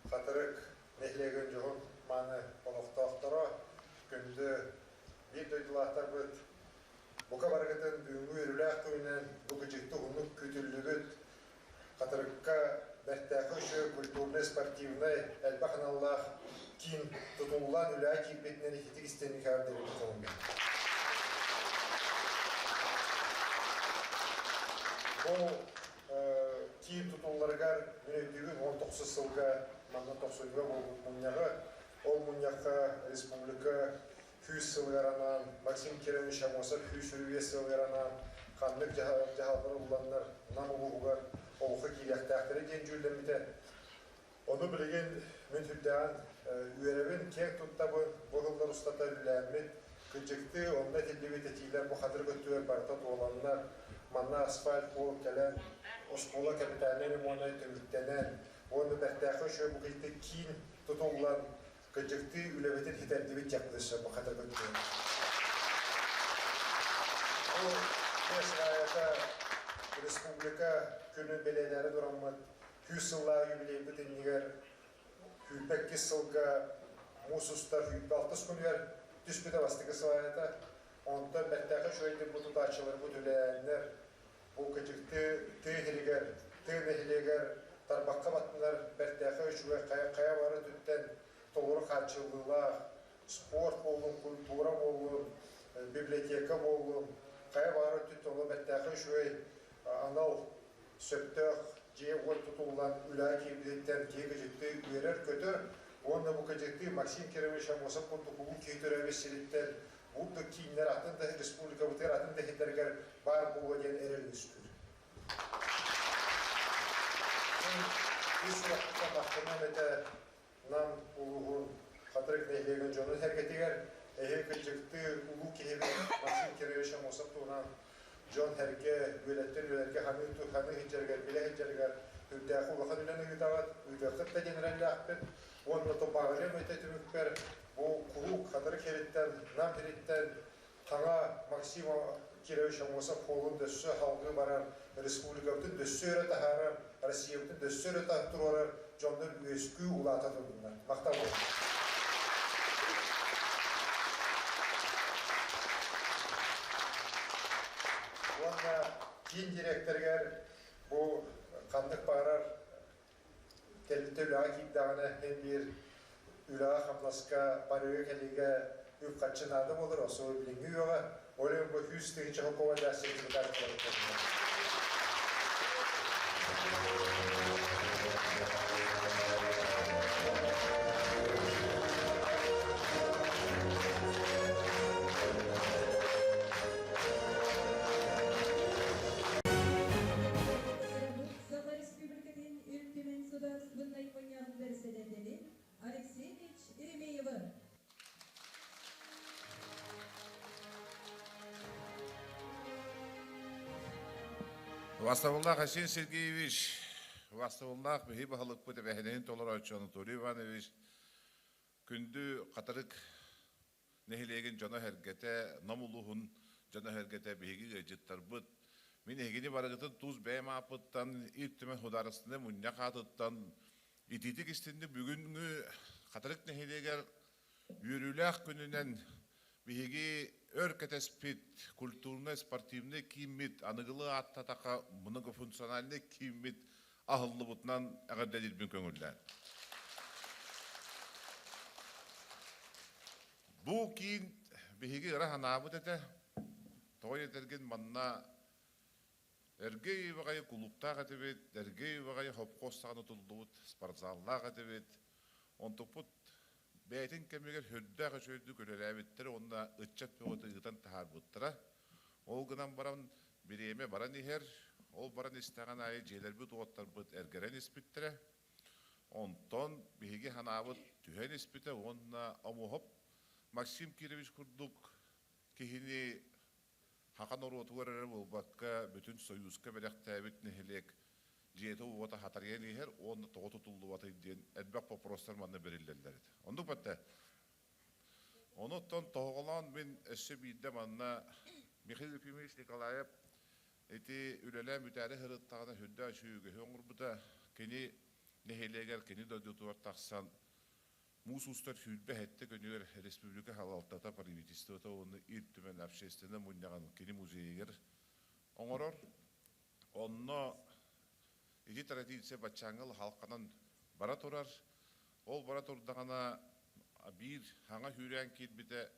Хатырык нэһилиэгин дьоһун мааны олохтоохторо, күндү биир дойдулаахтарбыт, бука барыгытын бүгүҥҥү үөрүүлээх күнүнэн бу кыдьыкты уһуннук күүтүллүбүт Хатырыкка бэртээхэй үчүгэй культурнай-спортивнай элбэх аналлаах киин тутуллан үлэҕэ киирбитинэн ититик истиҥник эҕэрдэлиибит көҥүллээх. Бу киин тутулларыгар мин өйдүүбүн 19 сылга манна тохсунньуга буолбут мунньаҕы. Ол мунньахха республика күүс сылыгар анаан Максим Кирович Аммосов күүс үрүйэ сылыгар анаан ханнык дьаһаллар ылланнар Нам улууһугар олоххо киириэхтээхтэрэ диэн дьүүллэммитэ. Ону билигин мин сүрдээҕин үөрэбин, киэҥ туттабын, бу сыллар устата үлэлээммит, кырдьыктыы онно этиллибит этиилэр бу хатырык өттүгэр барыта туоланнар, манна асфальт суол кэлэн, оскуола капитальнай ремонай түмүктэнэн уонна бэртээхэй үчүгэй бу киин тутуллан Кырдьыктыы үлэбитин ситэрдибит диэхпитин сөп бу хатырык өттүгэр. Бу биэс аайата республика күнүн бэлиэтээри тураммыт күүс сыллаах юбилейбыт иннигэр 22 сылга муус устар 26 күнүгэр түспүтэ бастакы сыл аайата. Онтон бэртээхэй үчүгэйдик бу тутааччыларбыт үлэлээннэр бу кыдьыктыы тыа иһигэр, тыа нэһилиэгэр тарбахха баттанар бэртээхэй үчүгэй хайа бары өттүттэн толору хааччыллыылаах спорт буоллун, культура буоллун, библиотека буоллун, хайа баҕар өттүттэн олох бэртээхэй үчүгэй анал сөптөөх дьиэ-уот тутуллан үлэҕэ киирбититтэн киһи кыдьыктыы үөрэр-көтөр уонна бу кыдьыктыы Максим Кирович Аммосов курдук улуу киһи төрөөбүт сириттэн Бурдук кииннэр атын да республикабытыгар атын да иһиттэригэр баар буолуо диэн эрэл үөскүүр. Мин ис сүрэхпиттэн махтаныам этэ Нам улууһун Хатырык нэһилиэгин дьонун-сэргэтигэр эһиги кырдьыктыы улуу киһибит Максим Кирович Аммосов туһунан дьон-сэргэ үөлэттэн үөлэргэ ханыы ханыы сылдьарыгар, билэ сылдьарыгар үрдээх улахан үлэни ыытаҕыт, ыытыаххыт да диэн эрэллээхпин. Уонна баҕарыам этэ түмүкпэр бу куруук Хатырык сириттэн, Нам сириттэн Хаҥа Максим Кирович Аммосов холун дөссө салгыы барар, республикабытын дөссө өрө таһаарар, Россиябытын дөссө өрө туруорар дьоннор үөскүү улаата турдуннар. Махтал буоллун. Уонна киин директорыгар бу ханнык баҕарар тэрилтэ үлэҕэ киирдэҕинэ һин биир үлэҕэ-хамнаска барыга-кэлиигэ үп-харчы наада буолар, особо билиҥҥи үйэҕэ. Ол иһин бу 100 000 холкуобайдаах сертификат Саха Республикатын Ил Түмэн Судаарыстыбаннай Мунньаҕын бэрэссэдээтэлин Алексей Ильич Еремеевы. Убастабыллаах Айсен Сергеевич, убастабыллаах биһи баһылыкпыт эбэһинэһин толорооччу Анатолий Иванович, күндү Хатырык нэһилиэгин дьоно-сэргэтэ, Нам улууһун дьоно-сэргэтэ биһиги ыалдьыттарбыт. Мин эһигини барыгытын тус бэйэм ааппыттан, Ил Түмэн Судаарыстыбаннай Мунньах аатыттан итиитик истинник бүгүҥҥү Хатырык нэһилиэгэр үөрүүлээх күнүнэн биһиги өр кэтэспит культурнай-спортивнай кииммит аныгылыы ааттатаха многофункциональнай кииммит аһыллыбытынан эҕэрдэлиирбин көҥүллээн. Бу киин биһиги ыра санаабыт этэ. Тоҕо диэтэргин манна эргэ баҕайы кулууптаах этибит, эргэ баҕайы хопхуос саҕана тутуллубут спортзаллаах этибит. Онтукпут бэйэтин кэмигэр сүрдээх үчүгэйдик үлэлээбиттэрэ уонна ыччат бөҕөтө ыытан таһаарбыттара. Ол гынан баран бириэмэ баран иһэр, ол баран истэҕин аайы дьиэлэрбит-уоттарбыт эргэрэн испиттэрэ. Онтон биһиги санаабыт түһэн испитэ уонна Омуоһап Максим Кирович курдук киһини саха норуотугар эрэ буолбакка, бүтүн Сойууска бэлэхтээбит нэһилиэк дьиэтэ-уота хатарыйан иһэр уонна тоҕо тутуллубатый диэн элбэх боппуруостар манна бэриллэллэр этэ. Оннук бэтэ. Онуттан тоһоҕолоон мин өссө биирдэ манна Михаил Ефимович Николаев ити үлэлээн бүтээри сырыттаҕына сүрдээх үчүгэй үгэһи оҥорбута. Кини нэһилиэгэр кини дойдутугар тахсан муус устар 27 күнүгэр республика салалтата, правительствота уонна Ил Түмэн общественнай мунньаҕын кини музейыгар оҥорор. Онно ити традиция баччааҥҥа халҕанан бара турар. Ол бара турдаҕына биир хаҥа сүүрээн киирбитэ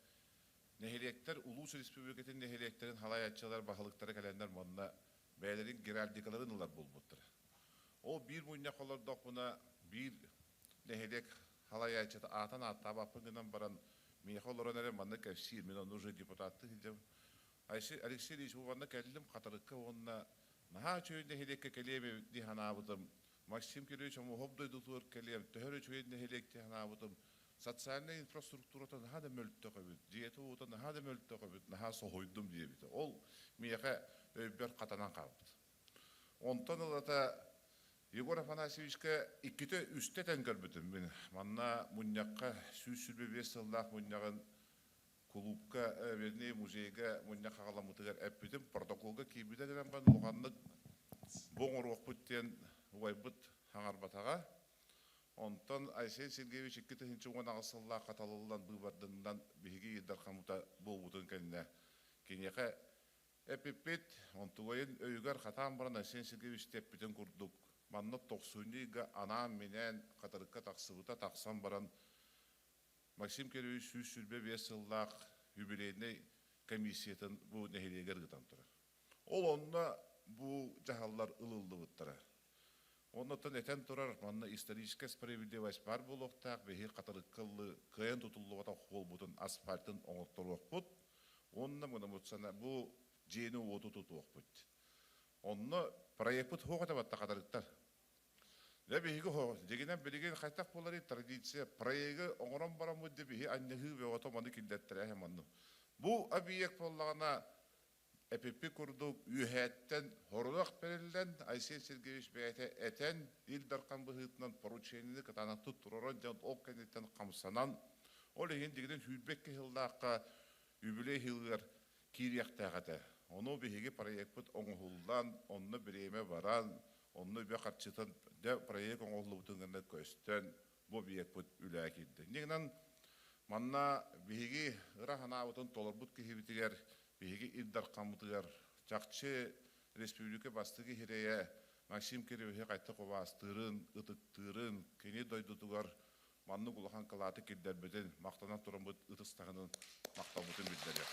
нэһилиэктэр улуус республикатын нэһилиэктэрин халайааччылар баһылыктара кэлэннэр манна бэйэлэрин геральдикаларын ылар буолбуттара. Ол биир мунньах олордохпуна биир нэһилиэк халайааччыта аатан ааттаабаппын гынан баран миэхэ олорон эрэ манна кэпсиир мин онно уже депутаттыы сылдьабын. Алексей Ильич бу манна кэллим Хатырыкка уонна наһаа үчүгэй нэһилиэккэ кэлиэм эбит дии санаабытым. Максим Кириллович Омуһов дойдутугар кэлиэм, төһө эрэ үчүгэй нэһилиэк дии санаабытым. Социальнай инфраструктурата наһаа да мөлтөх эбит, дьиэтэ-уота наһаа да мөлтөх эбит, наһаа соһуйдум диэбитэ. Ол миэхэ өйбөр хатанан хаалбыт. Онтон ылата Егор Афанасьевичка иккитэ үстэ этэн көрбүтүм мин. Манна мунньахха 125 сыллаах мунньаҕын кулуупка, вернее, музейга мунньах хаҕаламмытыгар эппитим, протоколга киирбитэ гынан баран улаханнык бу оҥоруохпут диэн убайбыт хаҥарбатаҕа. Онтон Айсен Сергеевич 2018 сыллаахха талыллан быыбарданынан биһиги Дархаммыта буолбутун кэннэ киниэхэ эппиппит, онтугайын өйүгэр хатаан баран Айсен Сергеевич эппитин курдук манна тохсунньу ыйга анаан-минээн хатырыкка тахсыбыта тахсан баран Максим Кириллович 125 сыллаах юбилейнай комиссиятын бу нэһилиэгэр ыытан турар. Ол онно бу дьаһаллар ылыллыбыттара. Оннуттан этэн турар, манна историческая справедливость баар буолуохтаах, биһиги хатырыкка ыллыы кыайан тутуллубатах буолбутун асфальтын оҥотторуохпут уонна мунамутсана бу дьиэни-уоту тутуохпут. Онно проекпыт суох этэ батта хатырыктар. Дьэ биһиги дьигинэн билигин хайдах буоларый традиция проегы оҥорон бараммыт дьэ биһи анньыһыы бөҕөтө маны киллэртэрээһин манны. Бу объект буоллаҕына эпиппи курдук үөһээттэн хорунах бэриллэн Айсен Сергеевич бэйэтэ этэн Ил Дархан быһыытынан поручениены кытаанахтык тураран дьон ол кэнниттэн хамсанан ол иһин дьигинэн сүүрбэккэ сыллаахха үбүлүөй сылыгар киириэхтээх этэ. Ону биһиги проекпыт оҥоһуллан, онно бириэмэ баран, онно үбэ харчытын дьэ проект оҥоһуллубутун гына көстөн, бу объекпыт үлэҕэ киирдэ. Инньэ гынан манна биһиги ыра санаабытын толорбут киһибитигэр, биһиги Ил Дархаммытыгар чахчы республика бастакы сирэйэ Максим Кирилловиһы хайдах убаастыырын, ытыктыырын, кини дойдутугар маннык улахан кылааты киллэрбитин махтанан тураммыт ытыс таһынан махталбытын биллэриэх.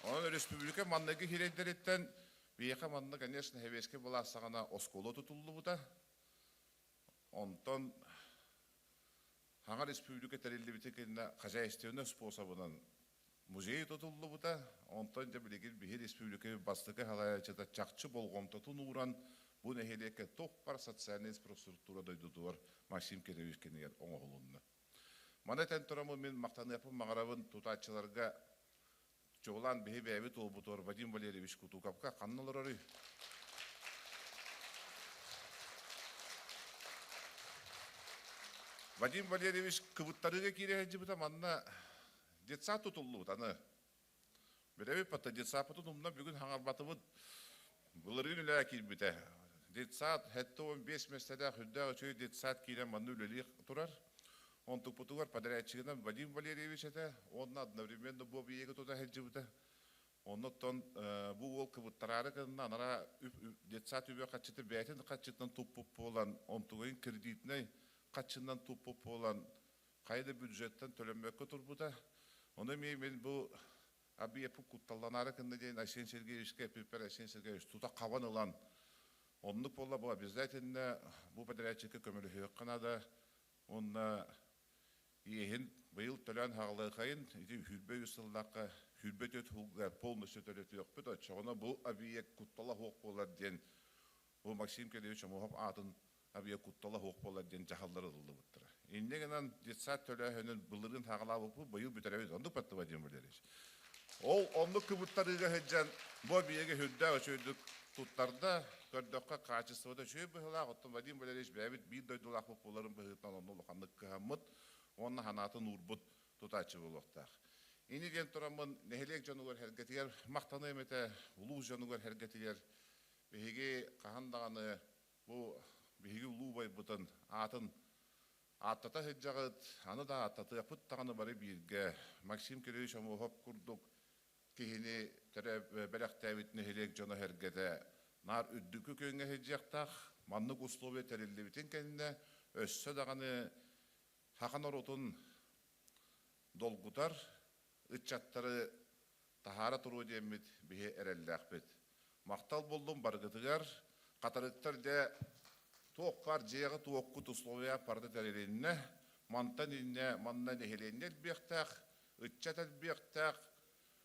Онон республика манныгы хирэйдэриттэн биһиэхэ манна, конечно, сэбиэскэй былаас саҕана оскуола тутуллубута. Онтон Хаҥа республика тэриллибитэ кэннэ хозяйственнай способынан музей тутуллубута. Онтон дьэ билигин биһи республика бастакы салайааччыта чахчы болҕомтотун ууран бу нэһилиэккэ туох бар социальнай инфраструктура дойдутугар Максим Кириллович кэннигэр оҥоһулунна. Маны этэн тураммын мин махтаныахпын баҕарабын тутааччыларга чуолаан биһи бэйэбит уолбутугар Вадим Валерьевич Кутуковка ханна олороруй? Вадим Валерьевич кыбыттарыыга киирэ сылдьыбыта манна Детсад тутуллубут аны. Билэбит батта детсадпытын умна бүгүн хаҥарбатыбыт. Былырыын үлэҕэ киирбитэ. Детсад 75 миэстэлээх үрдээх үчүгэй детсад киирэн манна үлэлии турар. Онтукпутугар подрядчигынан Вадим Валерьевич этэ уонна одновременно бу объегы тута сылдьыбыта. Оннуттан бу уол кыбыттараары гынна анараа детсад үбэ хаччыты бэйэтин хаччытынан туппут буолан, онтугайын кредитнэй хаччынан туппут буолан хайа да бюджеттан төлөммөккө турбута. Ону эмиэ мин бу объекпын кутталланаары гынна диэн Айсен Сергеевичка эппиппэр Айсен Сергеевич тута хабан ылан оннук буолла бу обязательно бу подрядчикка көмөлөһүөххэ наада уонна иэһин быйыл төлөөн хаалыахайын ити 23 сыллаахха 24 сылга полностью төлөтүөхпүт оччоҕуна бу объект куттала суох буолар диэн бу Максим Кириллович Омохов аатын авиа куттала суох буолар диэн дьаһаллар ылыллыбыттара. Инньэ гынан детсад төлөөһүнүн былырыын хаҕалаабыппыт, быйыл бүтэрэбит. Оннук баттыба диэн Валерьевич. Ол оннук кыбыттарыыга сылдьан бу объеги үрдээх үчүгэйдик туттарда, көрдөххө качествота үчүгэй быһыылаах. Оттон Вадим Валерьевич бэйэбит биир дойдулаахпыт буоларын быһыытынан онно улаханнык кыһаммыт уонна санаатын уурбут тутааччы буолуохтаах. Ини диэн тураммын нэһилиэк дьонугар сэргэтигэр махтаныам этэ, улуус дьонугар сэргэтигэр биһиги хаһан даҕаны бу биһиги улуу убайбытын аатын ааттата сылдьаҕыт, аны да ааттатыахпыт даҕаны бары бииргэ. Максим Кириллович Омуоһап курдук киһини бэлэхтээбит нэһилиэк дьоно-сэргэтэ наар үрдүкү күөҥҥэ сылдьыахтаах, маннык условия тэриллибитин кэннэ өссө даҕаны саха норуотун долгутар ыччаттары таһаара туруо диэммит биһи эрэллээхпит. Махтал буллум барыгытыгар, хатырыктар дьэ туох баар дьиэҕэ туохкут условия барыта тэрилиннэ, мантан иннэ манна нэһилиэнньэ элбиэхтээх, ыччат элбиэхтээх,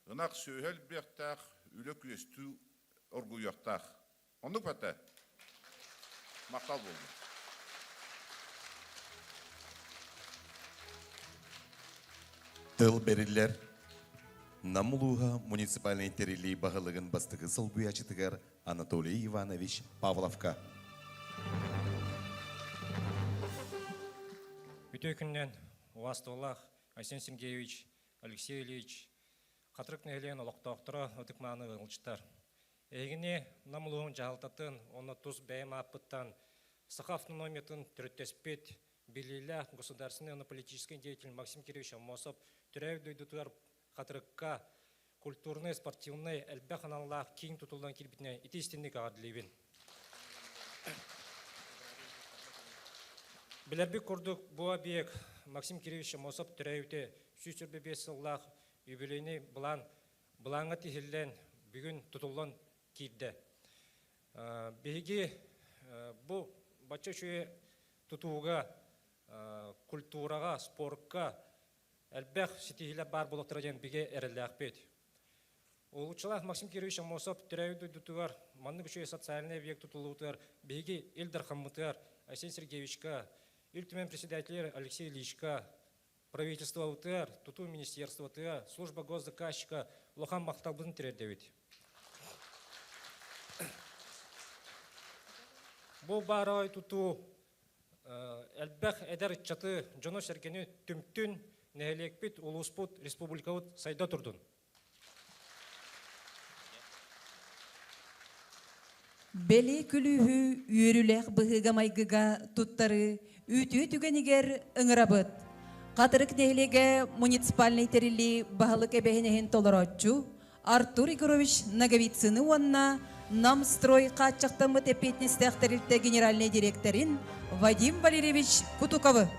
ынах сүөһү элбиэхтээх, үлэ күөстүү оргуйуохтаах. Оннук бата. Махтал буоллун. Тыл бэриллэр Нам улууһа муниципальнай тэриллии баһылыгын бастакы солбуйааччытыгар Анатолий Иванович Павловка. Үтүө күнүнэн убаастабыллаах Айсен Сергеевич, Алексей Ильич, Хатырык нэһилиэгин олохтоохторо, ытык-мааны ыалдьыттар. Эһигини Нам улууһун дьаһалтатын уонна тус бэйэм ааппыттан Саха автономиятын төрүттэспит биллиилээх государственный уонна политическай деятель Максим Кирович Аммосов төрөөбүт дойдутугар Хатырыкка культурнай, спортивнай элбэх аналлаах киин тутуллан киирбитинэн ити истинник эҕэрдэлиибин. Билэрбит курдук, бу объект Максим Кирович Аммосов төрөөбүтэ 125 сыллаах юбилейный былаан былааҥҥа тиһиллэн, бүгүн тутуллан киирдэ. Биһиги бу бачча үчүгэй тутууга, культураҕа, спорка элбэх ситиһиилэр баар буолуохтара диэн бигэ эрэллээхпит. Улуччалаах Максим Кирович Аммосов төрөөбүт дойдутугар маннык үчүгэй социальнай объект тутуллубутугар биһиги Ил Дархаммытыгар Айсен Сергеевичка, Ил Түмэн председателигэр Алексей Ильичка, правительствобытыгар, тутуу министерствотыгар, служба госзаказчика улахан махталбытын тириэрдэбит. Бу баарай тутуу элбэх эдэр ыччаты, дьону-сэргэни түмтүн, нэһилиэкпит, улууспут, республикабыт сайда турдун. Бэлиэ күлүүһү үөрүүлээх быһыыга-майгыга туттарыы үтүө түгэнигэр ыҥырабыт. Хатырык нэһилиэгэ муниципальнай тэриллии баһылык эбэһинэһин толорооччу Артур Егорович Ноговицыны уонна Намстрой хааччахтаммыт эппиэтинэстээх тэрилтэ генеральнай дириэктэрин Вадим Валерьевич Кутуковы.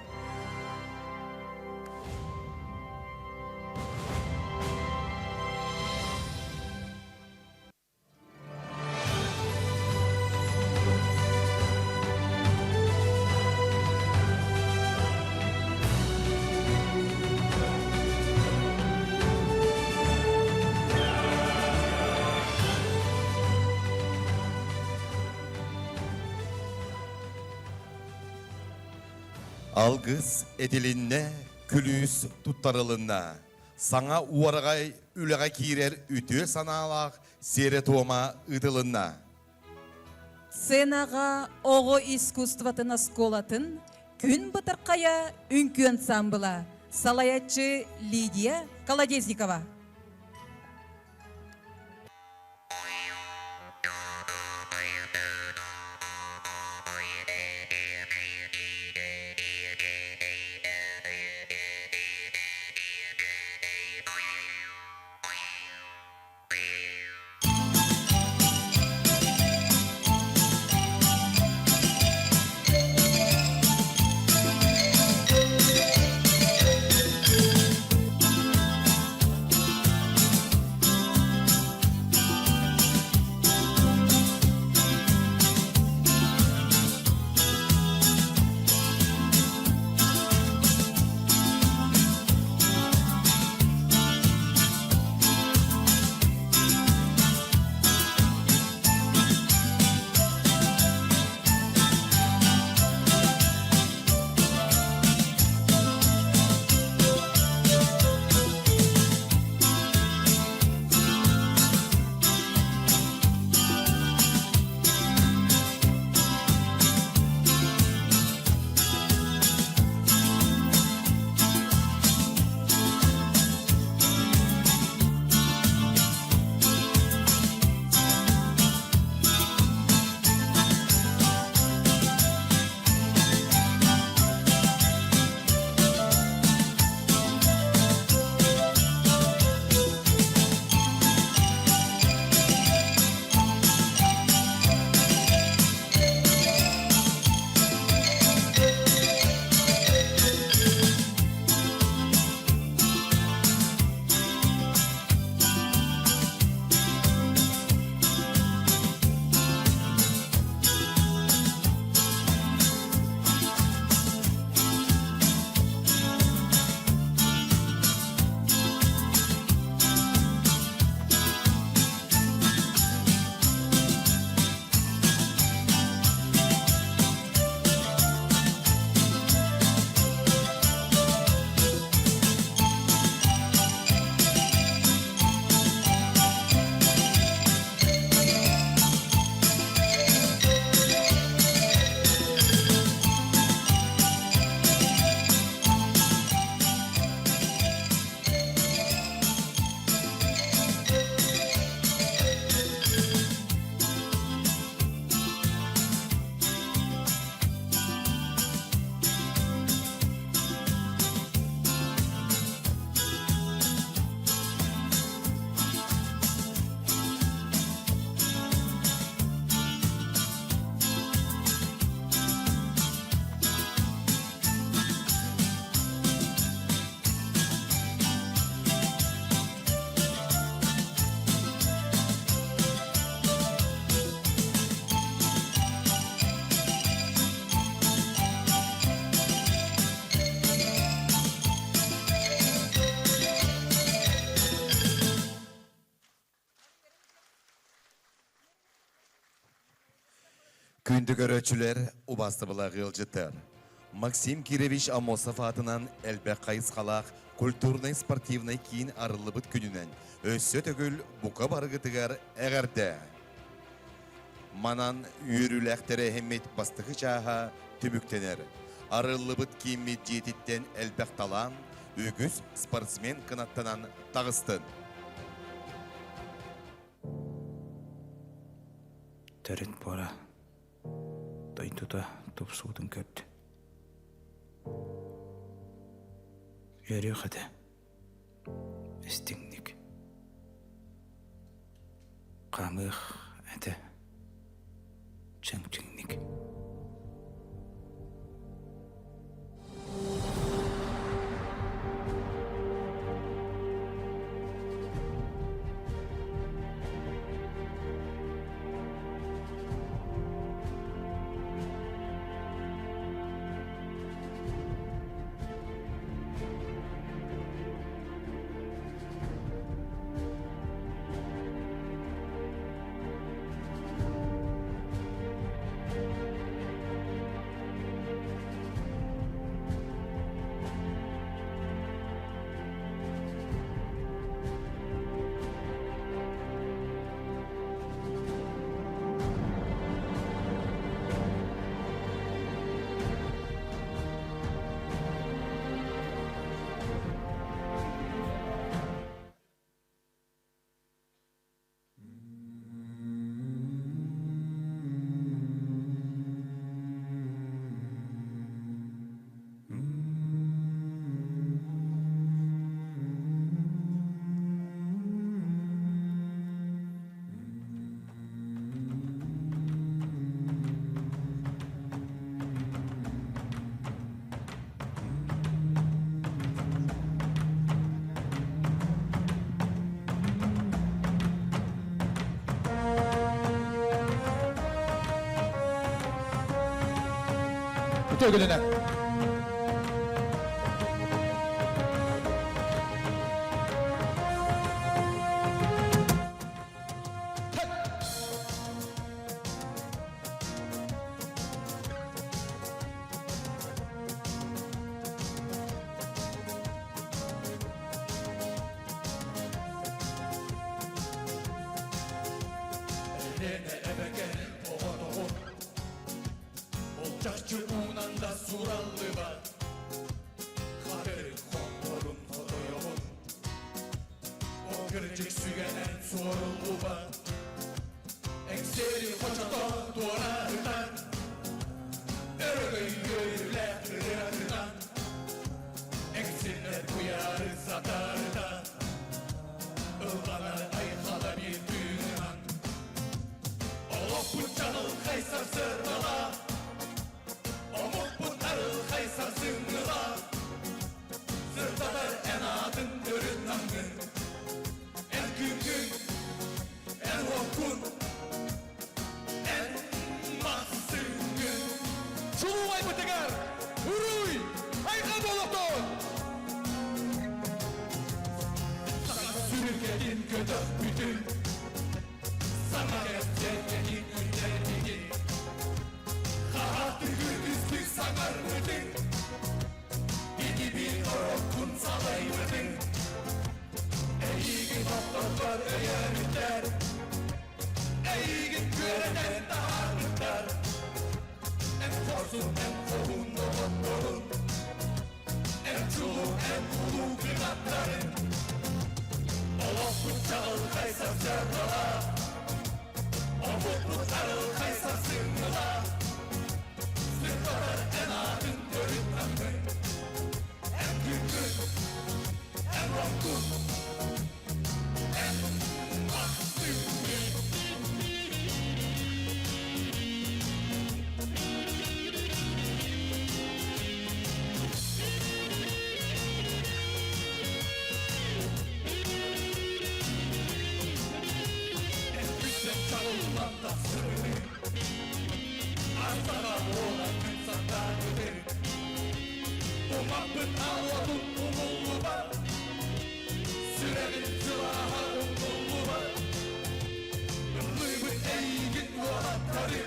Алгыс этилиннэ, күлүүс туттарылынна. Саҥа уораҕай үлэҕэ киирэр үтүө санаалаах сиэрэ-туома ыытылынна. Сценаҕа оҕо искусствотын оскуолатын Күн бытархайа үҥкүү ансаамбыла, салайааччы Лидия Колодезникова. Күндү көрөөччүлэр, убаастабылаах ыалдьыттар! Максим Кирович Аммосов аатынан элбэх хайысхалаах культурнай-спортивнай киин арыллыбыт күнүнэн өссө төгүл бука барыгытыгар эҕэрдэ! Манан үөрүүлээх тэрээһиммит бастакы чааһа түмүктэнэр. Арыллыбыт кииммит дьиэтиттэн элбэх талаан, үгүс спортсмен кынаттанан таҕыстын! Төрүт буора дойдута тупсуутун көрдө. Үөрүөх этэ истиҥник. Хаамыах этэ чэҥчиҥник. Үтүө күнүнэн! Элиэнэ эбэкэ оҕотоҕун Ол чахчы уунан да суураллыбат Хатырык хоппорун хотойоҕун Ол кырдьык сүгэнэн суоруллубат Эҥсиэли хочото туора ытан Өрөгөй үөрүүлээх ырыатынан Эҥсиллэр куйаары сатарытан Ылланар айхала биир тыынынан Олохпут чаҕылхай сарсыардала Омукпут арылхай сарсыҥҥыла Сырдатар эн аатын төрүт намҥын Эн күҥҥүн, эн уоккун, эн махсыҥҥын Чулуубайбытыгар уруй, айхал буолуохтун! Саҥа сүрүкэтин көтөхпүтүн Саҥа кэпсээнньэтин үллэрбитин Хаһаатыгы үстүк саҥарбытын Ити ороккун салайбытын Эйигин охторбор өйөөбүттэр Эйигин күөрэтэн таһаарбыттар Эн хорсун, эн хоһуун доҕотторун Эн чулуу, эн улуу кынаттарын Олохпут чаҕылхай сарсыардала Омукпут арылхай сарсыҥҥыла Сырдатар эн аатын төрүт намҥын Эн күҥҥүн, эн уоккун, эн махсыҥҥын Эн күнтэн чаҕыллан тахсыбытыҥ Астаҕа буолан күн сардаабытыҥ Умаппыт аал уотун умуллубат Сүрэҕин сылааһа умнуллубат Ыллыыбыт эйигин уолаттары.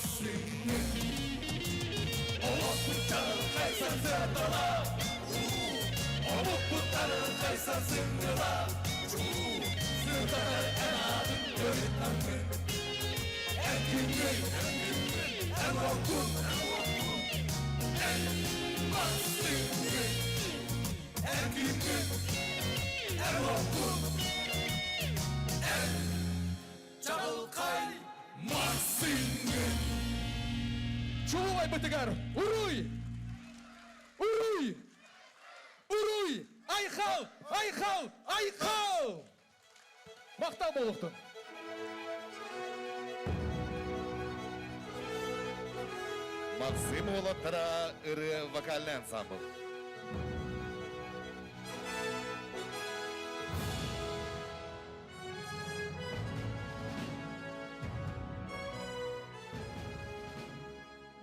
Махсыҥҥын Олохпут чаҕылхай сарсыардалаах Омукпут арылхай сарсыҥҥылаах Сырдатар эн аатын төрүт наммын Эн күҥҥүн, эн уоккун, эн махсыҥҥын Эн күҥҥүн, эн уоккун, эн чаҕылхай Максимҥын! Чулуубайбытыгар уруй! Уруй! Уруй! Айхал! Айхал! Айхал! Махтал буолуохтун! Максим уолаттара ырыа вокальный ансамбль.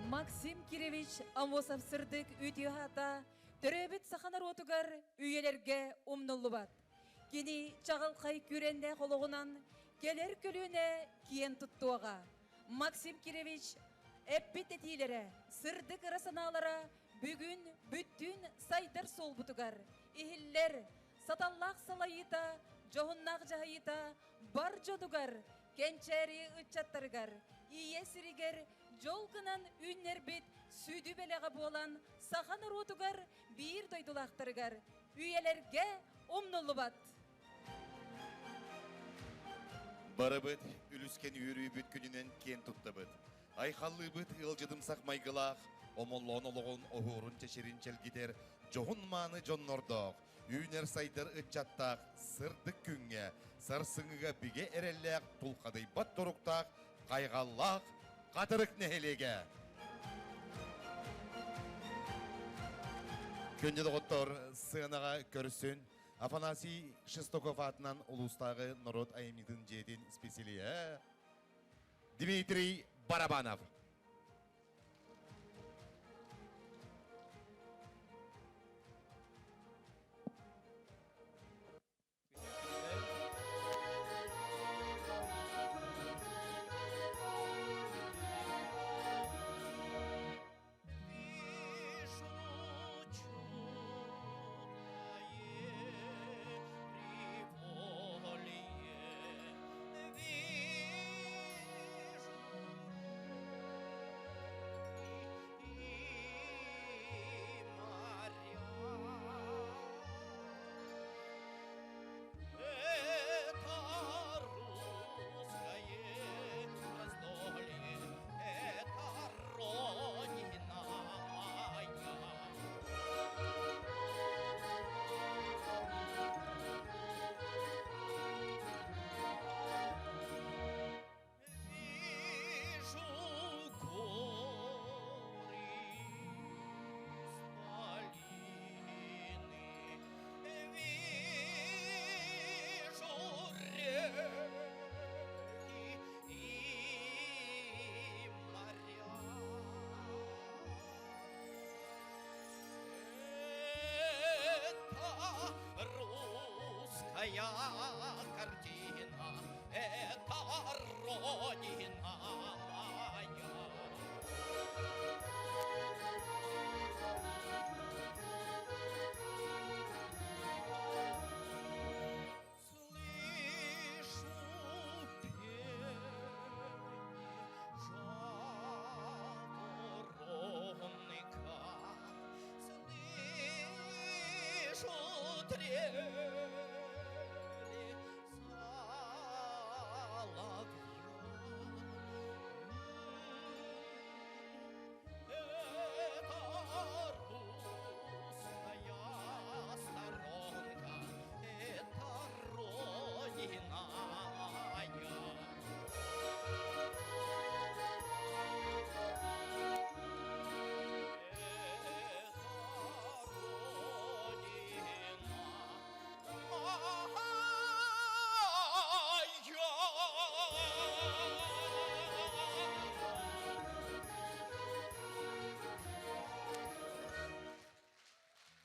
Максим Киревич Амосов сырдык үтүө аата төрөөбүт саха норуотугар үйэлэргэ умнуллубат. Кини чаҕылхай күүрэннээх олоҕунан кэлэр көлүөнэ киэн туттуоҕа. Максим Киревич эппит этиилэрэ, сырдык ыра санаалара бүгүн бүттүүн сайдар суолбутугар иһиллэр, саталлаах салайыыта, дьоһуннаах дьаһайыыта бар дьонугар, кэнчээри ыччаттарыгар, ийэ сиригэр дьол гынан үүннэрбит сүдү бэлэҕэ буолан саха норуотугар биир дойдулаахтарыгар үйэлэргэ умнуллубат. Барыбыт үлүскэн үөрүүбүт күнүнэн киэн туттабыт. Айхаллыыбыт ыалдьытымсах майгылаах, омоллоон олоҕун оһуорун чэчирин чэлгитэр дьоһун-мааны дьоннордоох, үүнэр-сайдар ыччаттаах сырдык күҥҥэ, сарсыҥҥыга бигэ эрэллээх тулхадыйбат туруктаах хайҕаллаах Хатырык нэһилиэгэ. Күндү доҕоттор, сыанаҕа көрсүн Афанасий Шестаков аатынан улуустааҕы норуот айымньытын дьиэтин специалиһэ Дмитрий Барабанов. Это русское раздолье, это Родина моя. Вижу горы исполины, вижу реки и моря. Это русская картина, это Родина моя. Слышу пение жаворонка, слышу трели соловья. Это русская сторонка, это Родина моя. Это Родина моя.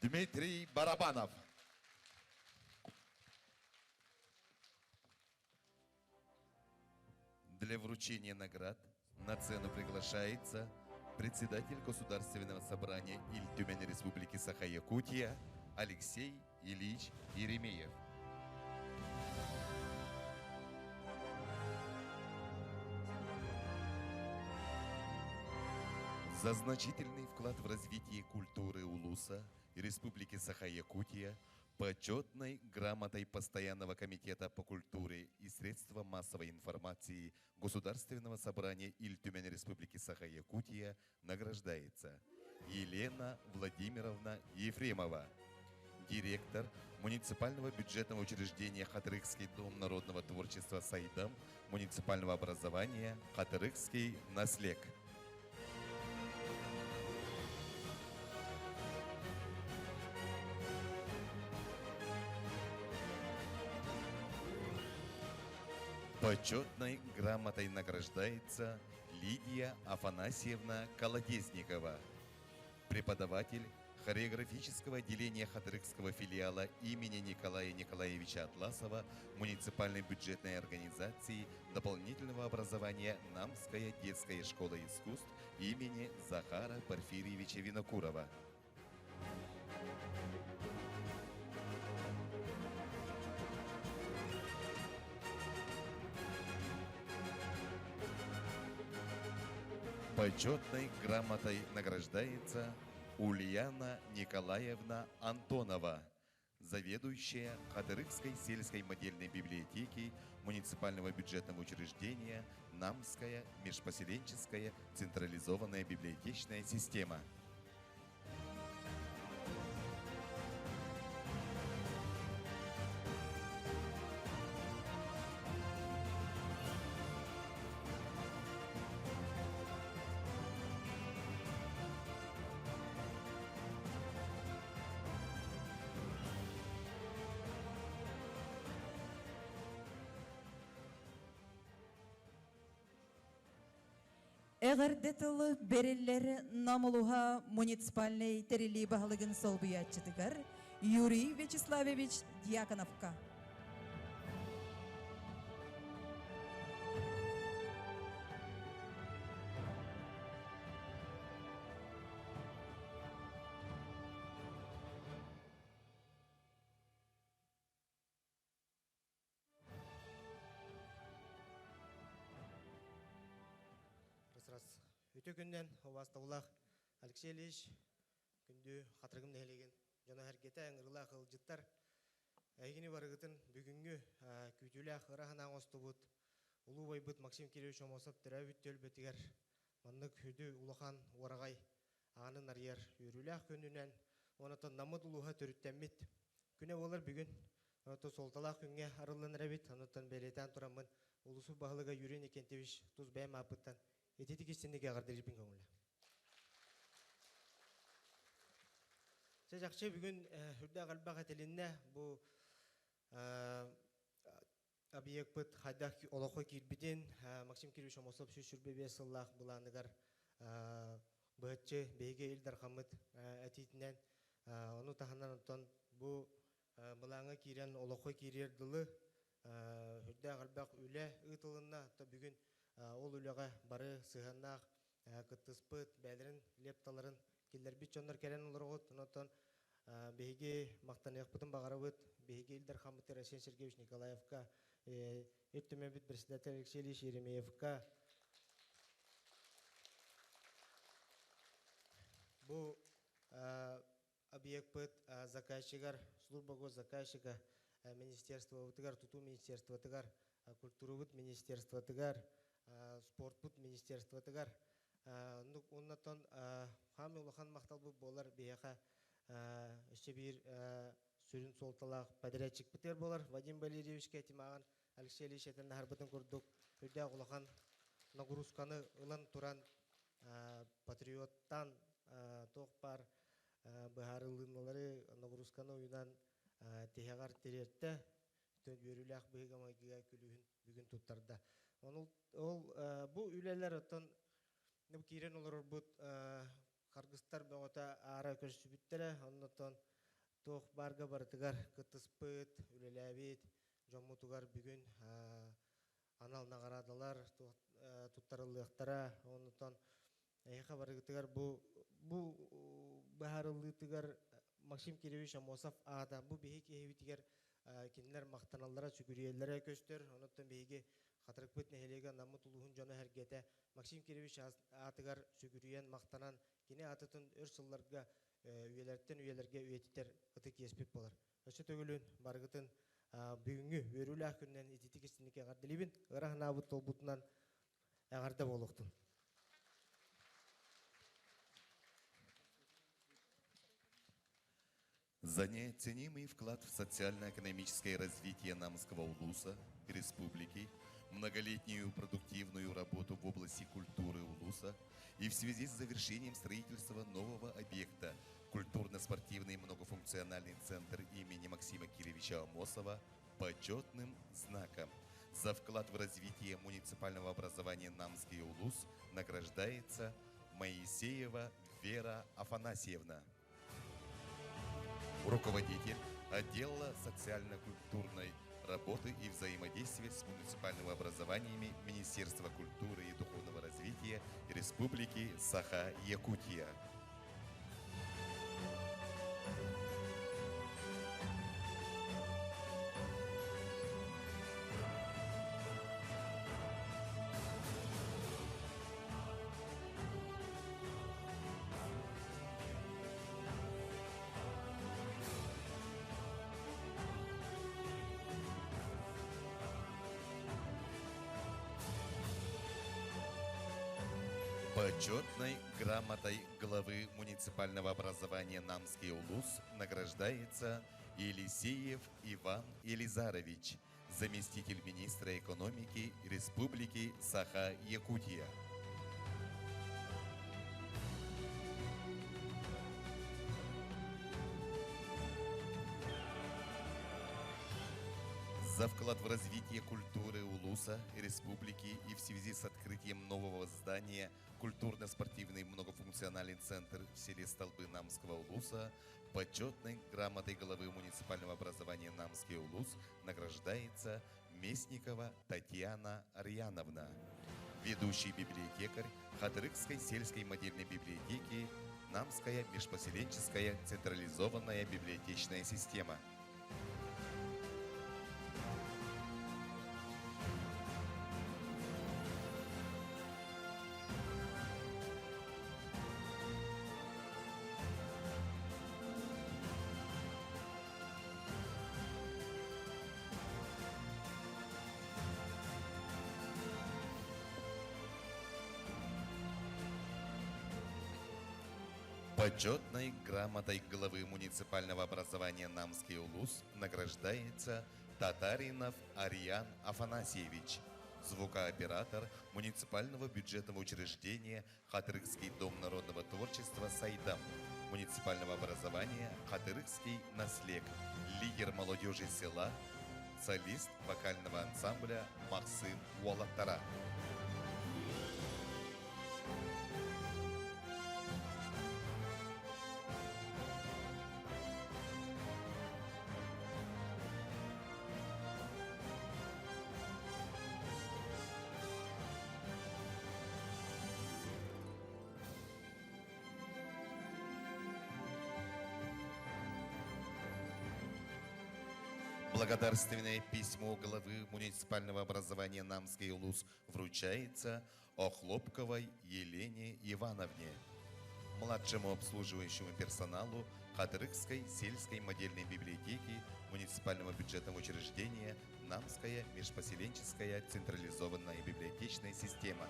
Дмитрий Барабанов. Для вручения наград На сцену приглашается председатель Государственного собрания Ил Республики Саха-Якутия Алексей Ильич Еремеев. За значительный вклад в развитие культуры Улуса и Республики Саха-Якутия почетной грамотой Постоянного комитета по культуре и средствам массовой информации Государственного собрания Ил Түмэн Республики Саха-Якутия награждается Елена Владимировна Ефремова, директор муниципального бюджетного учреждения Хатырыкский дом народного творчества Сайдам муниципального образования Хатырыкский наслег. Почетной грамотой награждается Лидия Афанасьевна Колодезникова, преподаватель хореографического отделения Хатырыкского филиала имени Николая Николаевича Атласова муниципальной бюджетной организации дополнительного образования Намская детская школа искусств имени Захара Порфирьевича Винокурова. Почетной грамотой награждается Ульяна Николаевна Антонова, заведующая Хатырыкской сельской модельной библиотеки муниципального бюджетного учреждения Намская межпоселенческая централизованная библиотечная система. Эҕэрдэ тылы бэриллэр Нам улууһа муниципальнай тэриллии баһылыгын солбуйааччытыгар Юрий Вячеславович Дьяконовка. Рас Үтө күннэн убаастабылаах Алексей Ильич күндү Хатырыгым нэһилиэгин дьоно сэргэтэ ыҥырыылаах ыалдьыттар эһигини барыгытын бүгүҥҥү күүтүүлээх ыра санаа оҥостубут улуу убайбыт Максим Кириллович Аммосов төрөөбүт түөлбэтигэр маннык сүдү улахан уораҕай аанын арыйар үөрүүлээх күнүнэн уонна Наммыт улууһа төрүттэммит күнэ буолар бүгүн. Онтон суолталаах күҥҥэ арыллан эрэбит. Онтон бэлиэтээн тураммын улуусу баһылыга Юрий Никентьевич тус бэйэм ааппыттан ититик истинник эҕэрдэлиирбин көҥүлэ. Чэ чахчы бүгүн үрдээх элбэх этилиннэ. Бу объекпыт хайдах олоххо киирбитин Максим Кириллович Аммосов 125 сыллаах былааныгар быһаччы биһиги Ил Дархаммыт этиитинэн ону таһынан онтон бу былааҥҥа киирэн олоххо киириэр дылы үрдээх элбэх үлэ ыытылынна. Бүгүн ол үлэҕэ бары сыһыаннаах кыттыспыт, бэйэлэрин лепталарын киллэрбит дьоннор кэлэн олороҕут. Онтон биһиги махтаныахпытын баҕарабыт. Биһиги Ил Дархаммыт Арсен Сергеевич Николаевка, Ил Түмэбит председатель Алексей Ильич Еремеевка, бу объекпыт заказчигар, служба госзаказчика министерствобытыгар, тутуу министерствотыгар, культурабыт министерствотыгар, спортпут министерствотыгар оннотон хаамый улахан махталбыт буолар биһиэхэ өссө биир сүрүн суолталаах подрядчикпытыгар буолар Вадим Валерьевичка этимааҕын Алексей Ильич этэн аһарбытын курдук үрдээх улахан нагрузканы ылан туран патриоттан туох баар быһаарылыыналары нагрузканы уйунан тиһэҕэр тириэртэ үөрүүлээх быһыыга-майгыга күлүүһүн бүгүн туттарда. Ол, ол бу үлэлэр оттон киирэн олорорбут харгыстар бөҕөтө аара көрсүбүттэрэ. Оннотон туох баарга барытыгар кыттыспыт, үлэлээбит дьоммутугар бүгүн. анал наҕараадалар туттарыллыахтара. Онтон эһиэхэ барыгытыгар бу бу быһаарыллыытыгар Максим Кирович Аммосов аата бу биһи киһибитигэр кинилэр махтаналлара, сүгүрүйэллэрэ көстөр. Онуттан биһиги Хатырыкпыт нэһилиэгэ Наммыт улууһун дьоно сэргэтэ Максим Кирович аатыгар сүгүрүйэн, махтанан, кини аатытын өр сылларга үйэлэртэн үйэлэргэ үйэтитэр ытык иэспит буолар. Өссө төгүлүн барыгытын бүгүҥҥү үөрүүлээх күнүнэн ититик истинник эҕэрдэлиибин. Ыра санаабыт туолбутунан эҕэрдэ буолуохтун. За неоценимый вклад в социально-экономическое развитие Намского улуса, республики, многолетнюю продуктивную работу в области культуры улуса и в связи с завершением строительства нового объекта культурно-спортивный многофункциональный центр имени Максима Киревича Амосова почетным знаком за вклад в развитие муниципального образования Намский улус награждается Моисеева Вера Афанасьевна руководитель отдела социально-культурной работы и взаимодействия с муниципальными образованиями Министерства культуры и духовного развития Республики Саха-Якутия. Почетной грамотой главы муниципального образования Намский Улус награждается Елисеев Иван Елизарович, заместитель министра экономики Республики Саха-Якутия. За вклад в развитие культуры Улуса, республики и в связи с открытием нового здания культурно-спортивный многофункциональный центр в селе Столбы Намского Улуса почетной грамотой главы муниципального образования Намский Улус награждается Местникова Татьяна Арьяновна, ведущий библиотекарь Хатырыкской сельской модельной библиотеки Намская межпоселенческая централизованная библиотечная система. Почетной грамотой главы муниципального образования Намский Улус награждается Татаринов Ариан Афанасьевич, звукооператор муниципального бюджетного учреждения Хатырыкский дом народного творчества «Сайдам», муниципального образования Хатырыкский наслег, лидер молодежи села, солист вокального ансамбля Максим Уалаттара. Благодарственное письмо главы муниципального образования Намский Улус вручается Охлопковой Елене Ивановне, младшему обслуживающему персоналу Хатырыкской сельской модельной библиотеки муниципального бюджетного учреждения Намская межпоселенческая централизованная библиотечная система.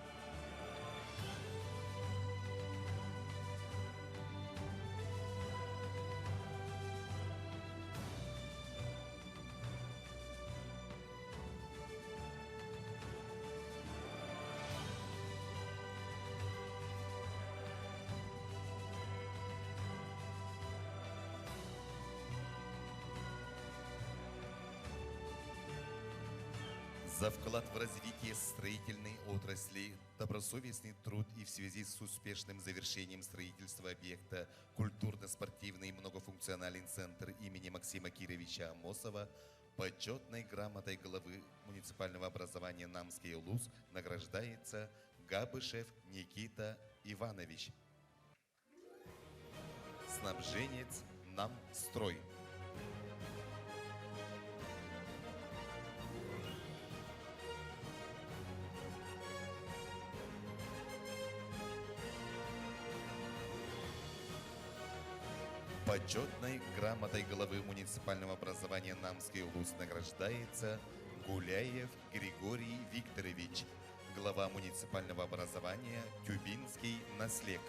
За вклад в развитие строительной отрасли, добросовестный труд и в связи с успешным завершением строительства объекта культурно-спортивный многофункциональный центр имени Максима Кировича Амосова почетной грамотой главы муниципального образования Намский Улус награждается Габышев Никита Иванович. Снабженец нам строй. Почетной грамотой главы муниципального образования Намский улус награждается Гуляев Григорий Викторович, глава муниципального образования Тюбинский наслег.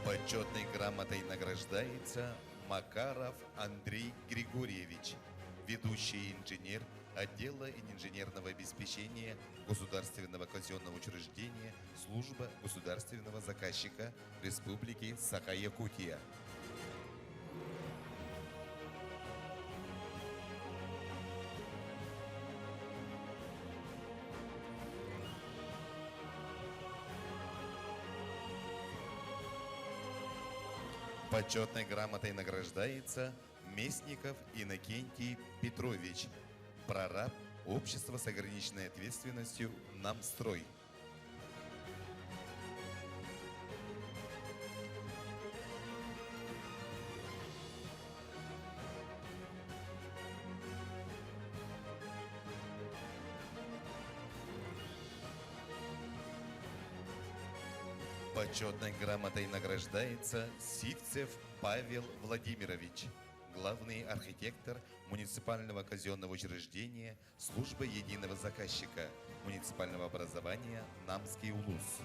Почетной грамотой награждается Макаров Андрей Григорьевич, ведущий инженер отдела инженерного обеспечения Государственного казенного учреждения Служба государственного заказчика Республики Саха-Якутия. Почетной грамотой награждается Местников Иннокентий Петрович, прораб Общества с ограниченной ответственностью «Намстрой». Почетной грамотой награждается Сивцев Павел Владимирович, главный архитектор муниципального казенного учреждения Служба единого заказчика муниципального образования Намский Улус.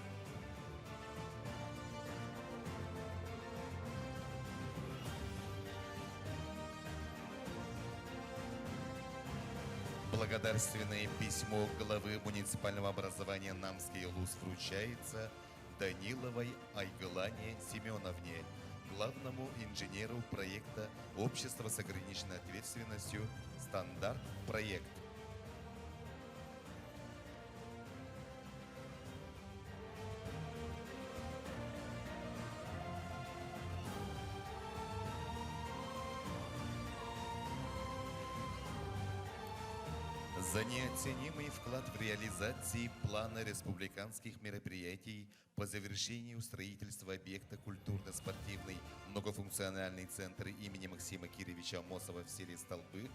Благодарственное письмо главы муниципального образования Намский Улус вручается Даниловой Айгылане Семеновне, главному инженеру проекта Общества с ограниченной ответственностью «Стандарт Проект». За неоценимый вклад в реализации плана республиканских мероприятий по завершению строительства объекта культурно-спортивный многофункциональный центр имени Максима Кировича Амосова в селе Столбы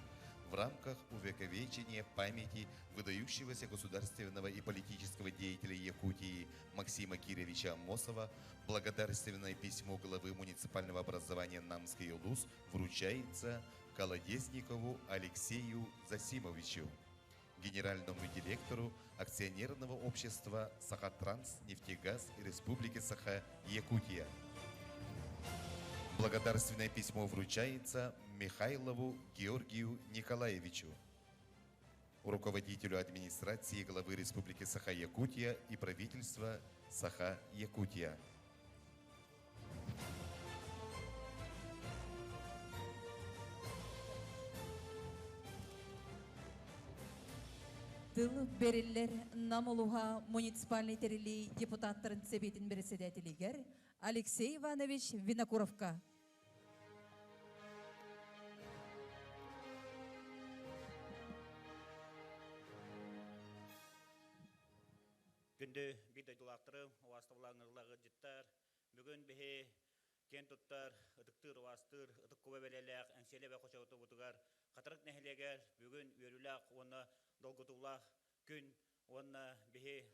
в рамках увековечения памяти выдающегося государственного и политического деятеля Якутии Максима Кировича Амосова благодарственное письмо главы муниципального образования Намский Улус вручается Колодезникову Алексею Засимовичу генеральному директору акционерного общества «Сахатранс нефтегаз Республики Саха-Якутия». Благодарственное письмо вручается Михайлову Георгию Николаевичу, руководителю администрации главы Республики Саха-Якутия и правительства Саха-Якутия. Тыл бериллер Нам улуһа муниципальный тэрилии депутаттарын Сэбиэтин бэрэссэдээтэлигэр Алексей Иванович Винокуровка. Күндү биир дойдулаахтарым, убаастабылаах ыҥырыылаах ыалдьыттар, бүгүн биһи киэн туттар, ытыктыыр, убаастыыр, ытык куба бэлиэлээх Эҥсиэли эбэ хочоҕутубутугар Хатырык нэһилиэгэр бүгүн үөрүүлээх уонна долгутуулаах күн уонна биһи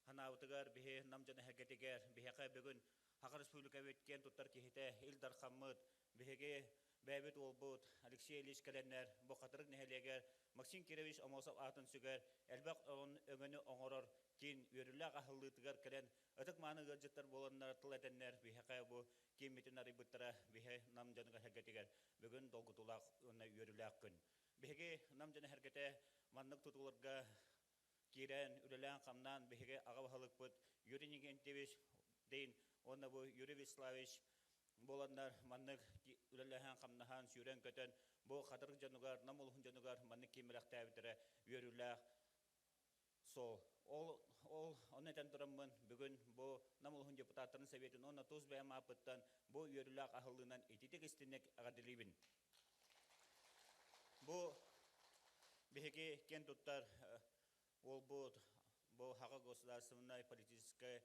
санаабытыгар, биһи Нам дьоно эһэргэтигэр, биһиэхэ бүгүн Саха Республикабыт киэн туттар киһитэ Ил Дархаммыт, биһиги бэйэбит уолбут Алексей Ильич кэлэннэр бу Хатырык нэһилиэгэр Максим Кирович Аммосов аатын сүгэр элбэх өҥөнү оҥорор киин үөрүүлээх аһыллыытыгар кэлэн ытык-мааны ыалдьыттар буоланнар тыл этэннэр биһиэхэ бу кииммитин арыйбыттара биһи Нам дьонугар сэргэтигэр бүгүн долгутуулаах уонна үөрүүлээх күн. Биһиги Нам дьоно сэргэтэ маннык тутууларга киирэн үлэлээн-хамнаан биһиги аҕа баһылыкпыт Юрий Никентьевич Дейн уонна бу Юрий Вячеславович буоланнар маннык үлэлэһэн-хамнаһан, сүүрэн-көтөн бу Хатырык дьонугар, Нам улууһун дьонугар маннык кииммэлэхтээбиттэрэ үөрүүлээх суол. Ол, ол ону этэн тураммын бүгүн бу Нам улууһун депутаттарын сэбиэтин уонна тус бэйэм ааппыттан бу үөрүүлээх аһыллыынан ититик истинник эҕэрдэлиибин. Бу биһиги киэн туттар уолбут бу Хаҕа государственнай политическай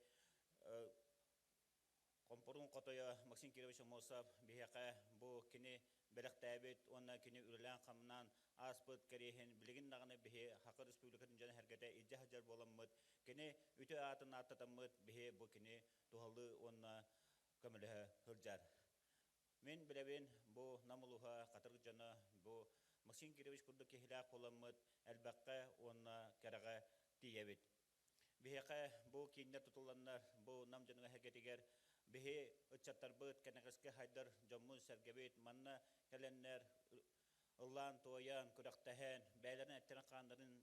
Хомпоруун хотойо Максим Кирович Аммосов биһиэхэ бу кини бэлэхтээбит уонна кини үлэлээн-хамнаан ааспыт кэриэһин билигин даҕаны биһи Саха Республикатын дьоно-сэргэтэ илдьэ сылдьар буоламмыт, кини үтүө аатын ааттатаммыт биһи бу кини туһалыы уонна көмөлөһө сылдьар. Мин билэбин бу Нам улууһа Хатырык дьоно бу Максим Кирович курдук киһилээх буоламмыт элбэххэ уонна кэрэҕэ тиийэбит. Биһиэхэ бу кииннэр тутулланнар, бу Нам дьонугар эһэргэтигэр биһи ыччаттарбыт, кэнэҕэски хайдар дьоммут-сэргэбит манна кэлэннэр ыллаан-туойан, күрэхтэһэн, бэйэлэрин эттэрин-хааннарын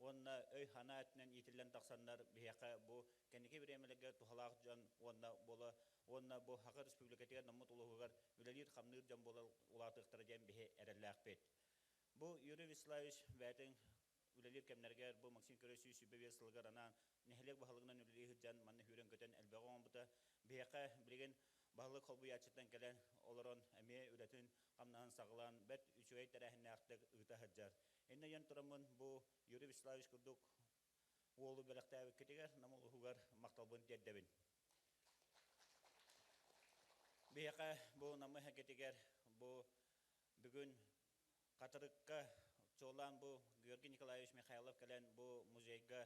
уонна өй-санаа өттүнэн иитиллэн тахсаннар биһиэхэ бу кэнники бириэмэлэргэ туһалаах дьон уонна буола уонна бу Саха Республикатыгар наммыт улууһугар үлэлиир-хамныыр дьон буола улаатыахтара диэн биһи эрэллээхпит. Бу Юрий Вячеславович бэйэтин үлэлиир кэмнэригэр бу Максим Киров 125 сылыгар анаан нэһилиэк баһылыгынан үлэлии сылдьан манна сүүрэн-көтөн элбэҕи оҥорбута. Биһиэхэ билигин баһылык холбуйааччыттан кэлэн олорон эмиэ үлэтин хамнаһын саҕалаан бэрт үчүгэй тэрээһиннээхтик ыыта сылдьар. Иннэ диэн тураммын бу Юрий Вячеславович курдук уолу бэлэхтээбиккитигэр Нам улууһугар махталбын тиэрдэбин. Биһиэхэ бу Намы эһэргэтигэр бу бүгүн Хатырыкка чуолаан бу Георгий Николаевич Михайлов кэлэн бу музейга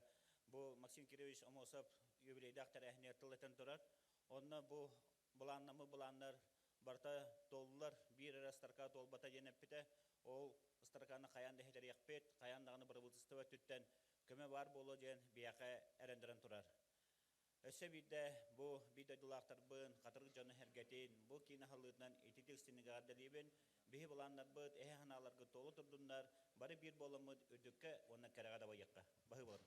бу Максим Кирович Амосов юбилейдаах тэрээһинигэр тыл этэн турар. Онно бу былааннаммыт былааннар барыта туоллулар, биир эрэ строка туолбата диэн эппитэ. Ол строканы хайаан да иһитэриэхпит, хайаан даҕаны бырабыыталыстыба өттүттэн көмө баар буолуо диэн биһиэхэ эрэннэрэн турар. Өссө биирдэ бу биир дойдулаахтарбын, Хатырык дьону-сэргэтин бу киин аһыллыытынан ититик истиҥник эҕэрдэлиибин. Биһи былааннарбыт, эһэ санааларгыт туола турдуннар, бары биир буоламмыт үрдүккэ уонна кэрэҕэ дабайыахха. Баһыыбаларын.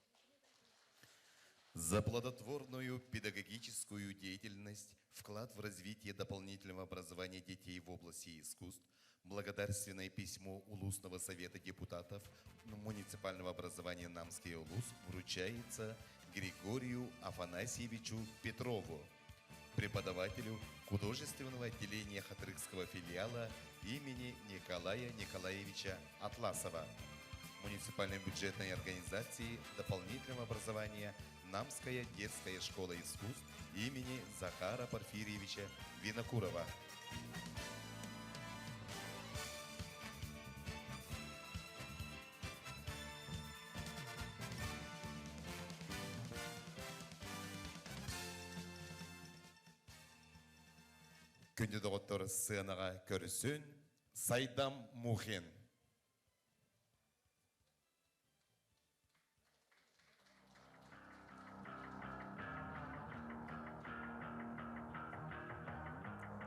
За плодотворную педагогическую деятельность, вклад в развитие дополнительного образования детей в области искусств, благодарственное письмо Улусного совета депутатов муниципального образования Намский Улус вручается Григорию Афанасьевичу Петрову, преподавателю художественного отделения Хатрыкского филиала имени Николая Николаевича Атласова, муниципальной бюджетной организации дополнительного образования Намская детская школа искусств имени Захара Порфирьевича Винокурова. Күндү доҕоттор сыанаҕа көрүсүн Сайдам Мухин.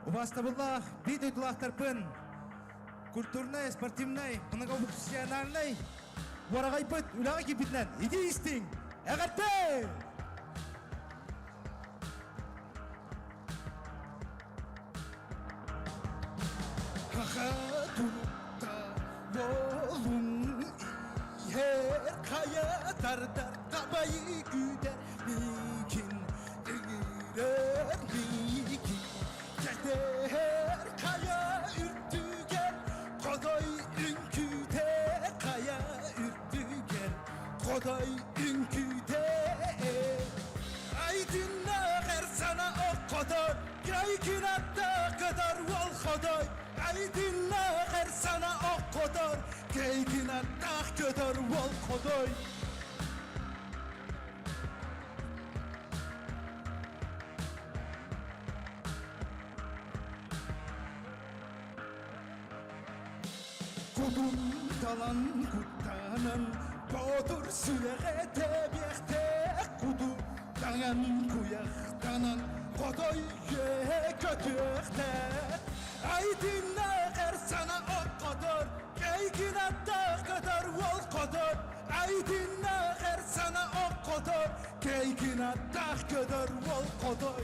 Убастабыллаах биир дойдулаахтарбын культурнай, спортивнай, многофункциональнай уораҕайбыт үлэҕэ киирбитинэн итии истиҥ! Эҕэрдэ! Хаха турукта уолун иһэр хайа тардар табайы күүтэр миигин ыҥырар миигин кэтэһэр хайа үрдүгэр хотой үҥкүүтэ хайа үрдүгэр хотой үҥкүүтэ Айдыннаах эр сана ох-хотор, Кэйкин аттаах көтөр уол хотой. Айдыннаах эр сана ох-хотор, Кэйкин аттаах көтөр уол хотой. Кутун талан куттанан, Боотур сүрэҕэ тэбиэхтээх куту таҥан куйахтанан, Хотой үөһэ көтүөхтээх. Айдыннаах эр сана от хотор, Кэйгин аттаах көтөр уол хотор. Айдыннаах эр сана. sana okkotor Кейкин аттаах көтөр уол хотой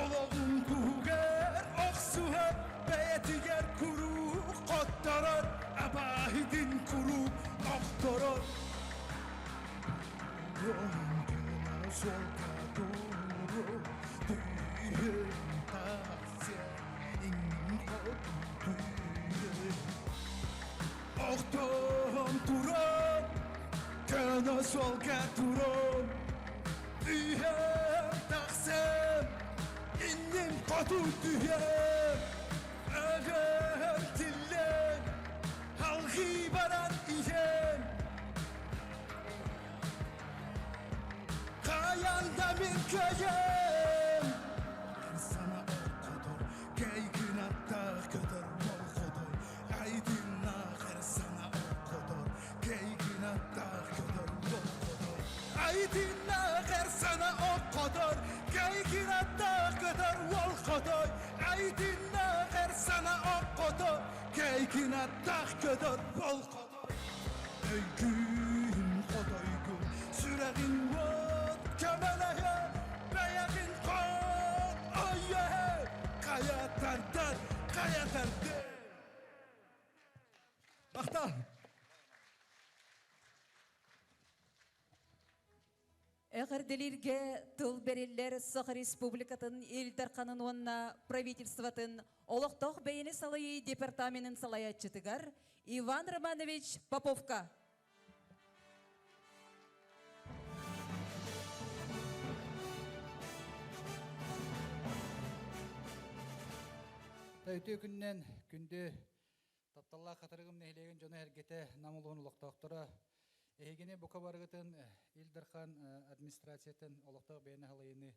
Олоҕун туһугар охсуһар бэйэтигэр куруук хотторор абааһытын куруук охторор Охтон туран, көнө суолга туран, Үйэм тахсан, инним хоту түһэн, Өгөр тиллэн, алгыы баран иһэн, Хайан да мин кыайан Sana okudum Кейгин аттаах көтөр болходой Айдыннаах эр sana okudum Кейгин аттаах көтөр болходой Айдыннаах эр sana okudum Кейгин аттаах көтөр болходой Айдыннаах эр sana okudum Кейгин аттаах көтөр болходой Өйгүн хотойгун сүрэҕин уот көмөлөһө бэйэҕин хот ойөһө хайа тардар хайа тардыр Махтал! Эҕэрдэлииргэ тыл бэриллэр Саха Республикатын Ил Дарханын уонна правительствотын олохтоох бэйэни салайыы департаменын салайааччытыгар Иван Романович Поповка. Үтүө күнүнэн күндү Тапталлаах Хатырыгым нэһилиэгин дьоно-сэргэтэ, Нам улууһун олохтоохторо, эһигини бука барыгытын Ил Дархан администрациятын олохтоох бэйэни салайыныы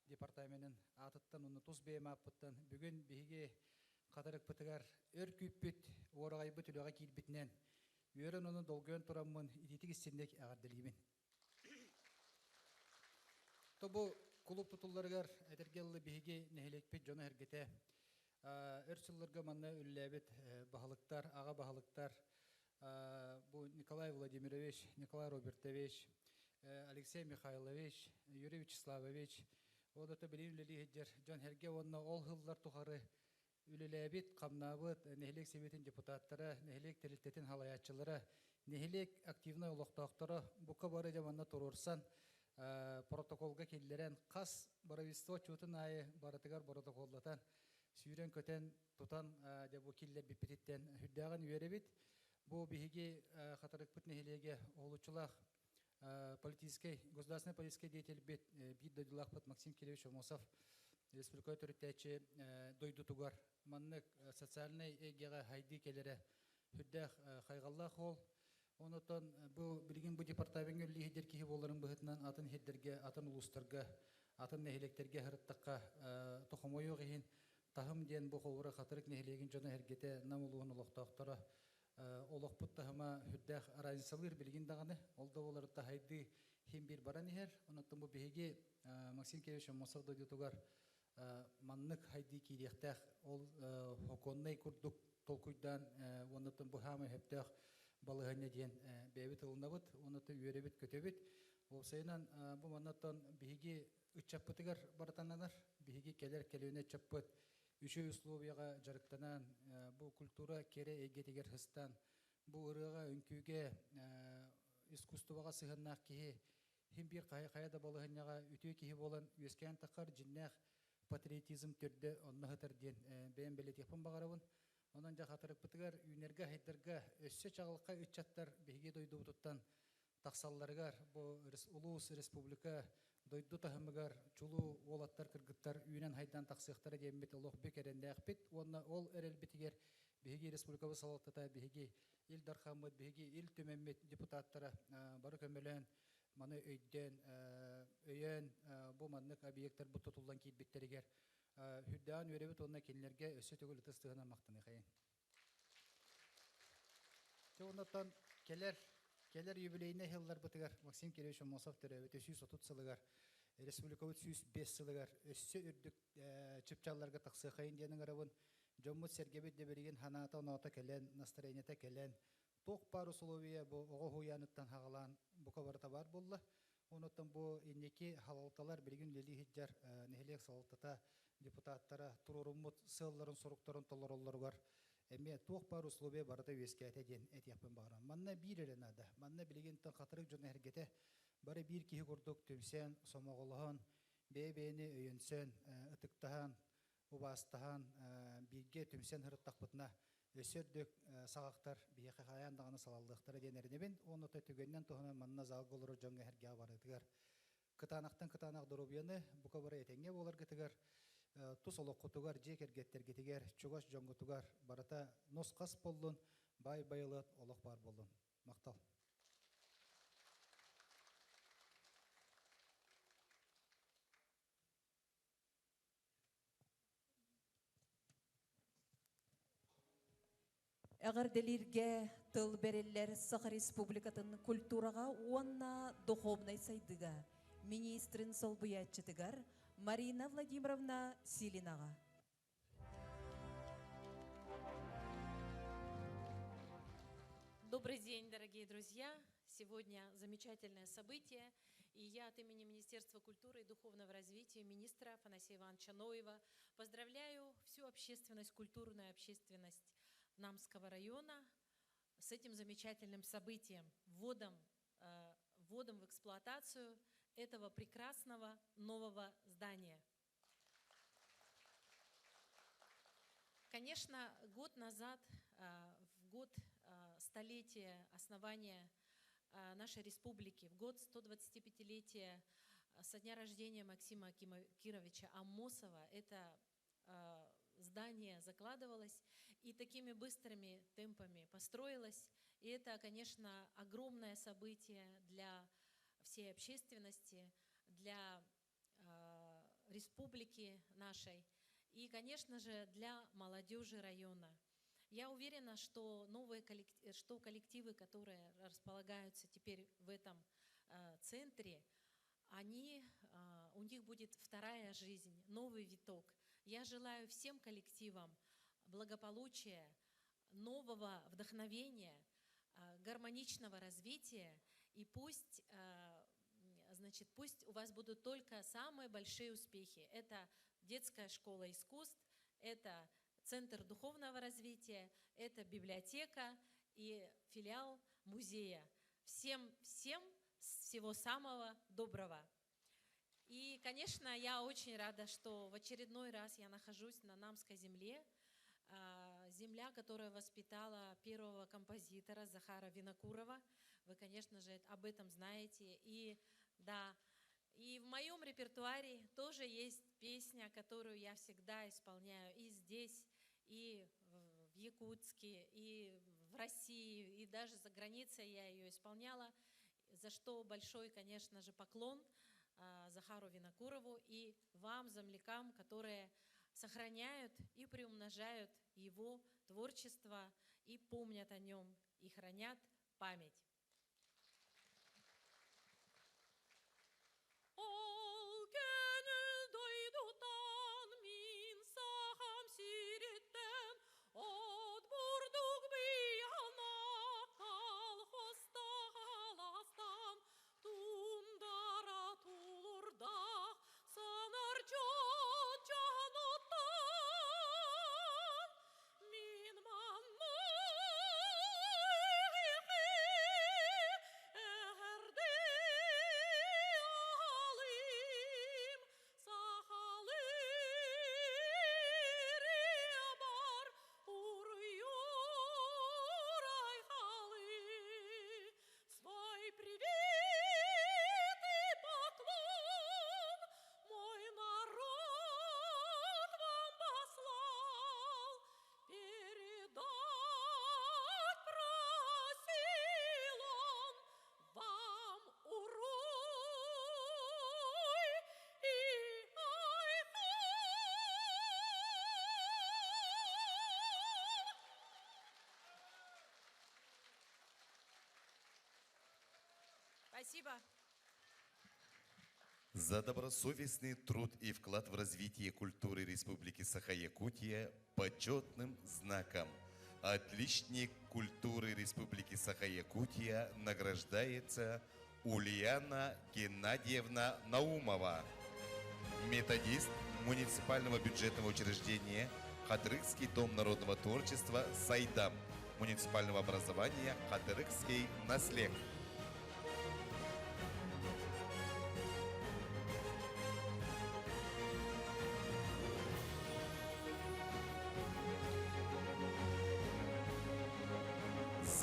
департаменын аатыттан уонна тус бэйэм ааппыттан бүгүн биһиги Хатырыкпытыгар өр күүппүт, уораҕайбыт үлэҕэ киирбитинэн үөрэн уонна долгуйан тураммын итиитик истинник эҕэрдэлиибин. То бу кулууп тутулларыгар эдэргэ ыллы биһиги нэһилиэкпит дьоно-сэргэтэ өр сылларга манна үлэлээбит баһылыктар, аҕа баһылыктар бу Николай Владимирович, Николай Робертович, Алексей Михайлович, Юрий Вячеславович, ол да билигин үлэлии сылдьар дьон сэргэ уонна ол сыллар тухары Үлэлээбит, хамнаабыт нэһилиэк сэбиэтин депутаттара, нэһилиэк тэрилтэтин салайааччылара, нэһилиэк активнай олохтоохторо бука бары дьэ манна туруорсан, протоколга киллэрэн, хас правительство отчуотун аайы барытыгар боротокуоллатан, сүүрэн-көтөн, тутан дьэ бу киллэрбиппититтэн сүрдээҕин үөрэбит. Бу биһиги Хатырыкпыт нэһилиэгэ уһулуччулаах политическай, государственный политическай деятельбит биир дойдулаахпыт Максим Кириллович Амосов республика төрүттээччи дойдутугар маннык социальнай эйгэҕэ хайдыы кэлэрэ сүрдээх хайҕаллаах уол. Онотон бу билигин бу департамеҥҥа үлэлиир киһи буоларын быһыытынан атын сирдэргэ, атын улуустарга, атын нэһилиэктэргэ сырыттахха тохомойуох иһин таһым диэн бу холобура Хатырык нэһилиэгин дьоно-сэргэтэ Нам улууһун олохтоохторо олохпут таһыма сүрдээх разницалыыр билигин даҕаны. Ол да буолар таһайдыы хим биир баран иһэр. Онон бу биһиги Максим Кириллович Аммосов дойдутугар маннык хайдыы киириэхтээх ол хокуоннай курдук толкуйдаан уоннаттан бу хаамай сөптөөх балаһыанньа диэн бэйэбит ылынабыт уоннаттан үөрэбит көтөбүт. Уопсайынан бу маннаттан биһиги ыччаппытыгар барытананар биһиги кэлэр көлүөнэ ыччаппыт үчүгэй условияҕа дьарыктанан, бу культура кэрэ эйгэтигэр сыстан, бу ырыаҕа, үҥкүүгэ, искусствоҕа сыһыаннаах киһи иһин биир хайа да балаһыанньаҕа үтүө киһи буолан үөскээн таххар дьиннээх патриотизм төрдө онно сытар диэн бэйэм бэлиэтиэхпин баҕарабын. Онон дьэ хатырыкпытыгар үүнэргэ-сайдарга өссө чаҕылхай ыччаттар биһиги дойдубутуттан тахсалларыгар бу улуус, республика, дойду таһымыгар чулуу уолаттар, кыргыттар үүнэн-хайдан тахсыахтара диэммит олох бүк эрэннээхпит уонна ол эрэлбитигэр биһиги республикабыт салалтата, биһиги Ил Дархаммыт, биһиги Ил Түмэммит депутаттара бары көмөлөөн, маны өйдөөн, өйөөн бу маннык объектар бу тутуллан киирбиттэригэр үрдээн үөрэбит уонна кинилэргэ өссө төгүл ытыс тыаһынан махтаныахайын. Дьэ оннуттан кэлэр кэлэр юбилейнай сылларбытыгар Максим Кириллович Аммосов төрөөбүтэ 130 сылыгар, республикабыт 105 сылыгар өссө үрдүк чыпчаалларга тахсыахайын диэн ыҥырабын. Дьоммут-сэргэбит да билигин санаата-оноото кэлэн, настроениета кэлэн, Туох баар усулуобуйа бу оҕо уһуйааныттан хаҕалаан бука барыта баар буолла. Онуттан бу инники халалталар билигин үлэлии сылдьар нэһилиэк салалтата депутаттара туруоруммут сыалларын-соруктарын толороллоругар эмиэ туох баар условия барыта үөскээтэ диэн этиэхпин баҕарабын. Манна биир эрэ наада. Манна билигин хатырык дьоно эргэтэ бары биир киһи курдук түмсэн, сомоҕолоһон, бэйэ-бэйэни өйөнсөн, ытыктаһан, убаастаһан, бииргэ түмсэн сырыттахпытына өссө үрдүк саҕахтар биһиэхэ хайаан даҕаны салаллыахтара диэн эрэнэбин. Уонна түгэнинэн туһанан манна залга олорор дьоҥҥо эһэргэҕэ барытыгар кытаанахтан кытаанах доруобуйаны бука бары этэҥҥэ буоларгытыгар, тус олоххутугар, дьиэ кэргэттэргитигэр, чугас дьоҥҥутугар барыта нус-хас буоллун, баай байылыат олох баар буоллун. Махтал. Эҕэрдэлииргэ тыл бэриллэр Саха Республикатын культураҕа уонна духовнай сайдыыга министрин солбуйааччытыгар Марина Владимировна Силинаҕа. Добрый день, дорогие друзья! Сегодня замечательное событие, и я от имени Министерства культуры и духовного развития министра Афанасия Ивановича Ноева поздравляю всю общественность, культурную общественность Намского района с этим замечательным событием, вводом, э, вводом в эксплуатацию этого прекрасного нового здания. Конечно, год назад, э, в год э, столетия основания нашей республики, в год 125-летия со дня рождения Максима Кировича Аммосова, это здание закладывалось и такими быстрыми темпами построилось. И это, конечно, огромное событие для всей общественности, для республики нашей и, конечно же, для молодежи района. Я уверена, что новые коллективы, что коллективы, которые располагаются теперь в этом э, центре, они, э, у них будет вторая жизнь, новый виток. Я желаю всем коллективам благополучия, нового вдохновения, э, гармоничного развития, и пусть, значит, пусть у вас будут только самые большие успехи. Это детская школа искусств, это Центр духовного развития, это библиотека и филиал музея. Всем, всем всего самого доброго. И, конечно, я очень рада, что в очередной раз я нахожусь на Намской земле, а, земля, которая воспитала первого композитора Захара Винокурова. Вы, конечно же, об этом знаете. И да, и в моем репертуаре тоже есть песня, которую я всегда исполняю и здесь, и в Якутске, и в России, и даже за границей я ее исполняла, за что большой, конечно же, поклон а, Захару Винокурову и вам, землякам, которые сохраняют и приумножают его творчество и помнят о нем, и хранят память. Ол көҥүл дойдуттан мин Сахам сириттэн от бурдук быйаҥа колхозтаах алаастан туундара тулуурдаах санаар дьон дьонуттан мин манна эҕэрдэ аҕалыым сахалыы бар уруй-айхалы свой привет и поклон мой народ вам послал передать просил он вам уруй и айхал. Спасибо. За добросовестный труд и вклад в развитие культуры Республики Саха-Якутия почетным знаком. «Отличник культуры Республики Саха-Якутия» награждается Ульяна Геннадьевна Наумова, методист муниципального бюджетного учреждения Хатырыкский дом народного творчества «Сайдам» муниципального образования Хатырыкский наслег.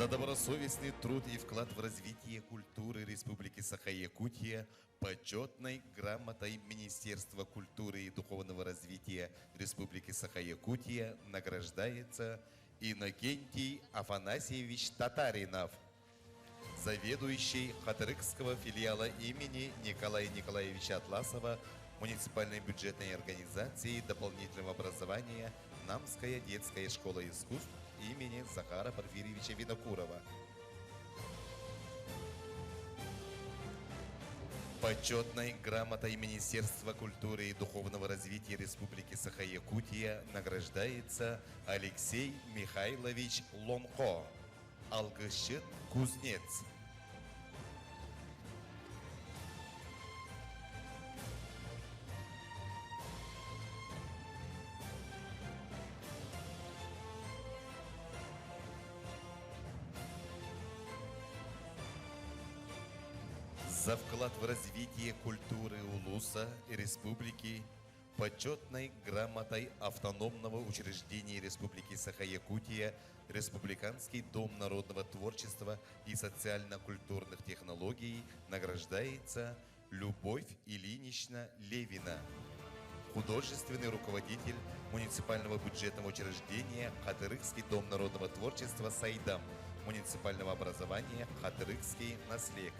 За добросовестный труд и вклад в развитие культуры Республики Саха-Якутия почетной грамотой Министерства культуры и духовного развития Республики Саха-Якутия награждается Иннокентий Афанасьевич Татаринов, заведующий Хатырыкского филиала имени Николая Николаевича Атласова муниципальной бюджетной организации дополнительного образования Намская детская школа искусств имени Захара Порфирьевича Винокурова. Почетной грамотой Министерства культуры и духовного развития Республики Саха-Якутия награждается Алексей Михайлович Лонхо, Алгышит Кузнец. За вклад в развитие культуры Улуса и Республики почетной грамотой автономного учреждения Республики Саха-Якутия Республиканский дом народного творчества и социально-культурных технологий награждается Любовь Ильинична Левина, художественный руководитель муниципального бюджетного учреждения Хатырыкский дом народного творчества «Сайдам» муниципального образования Хатырыкский наслег.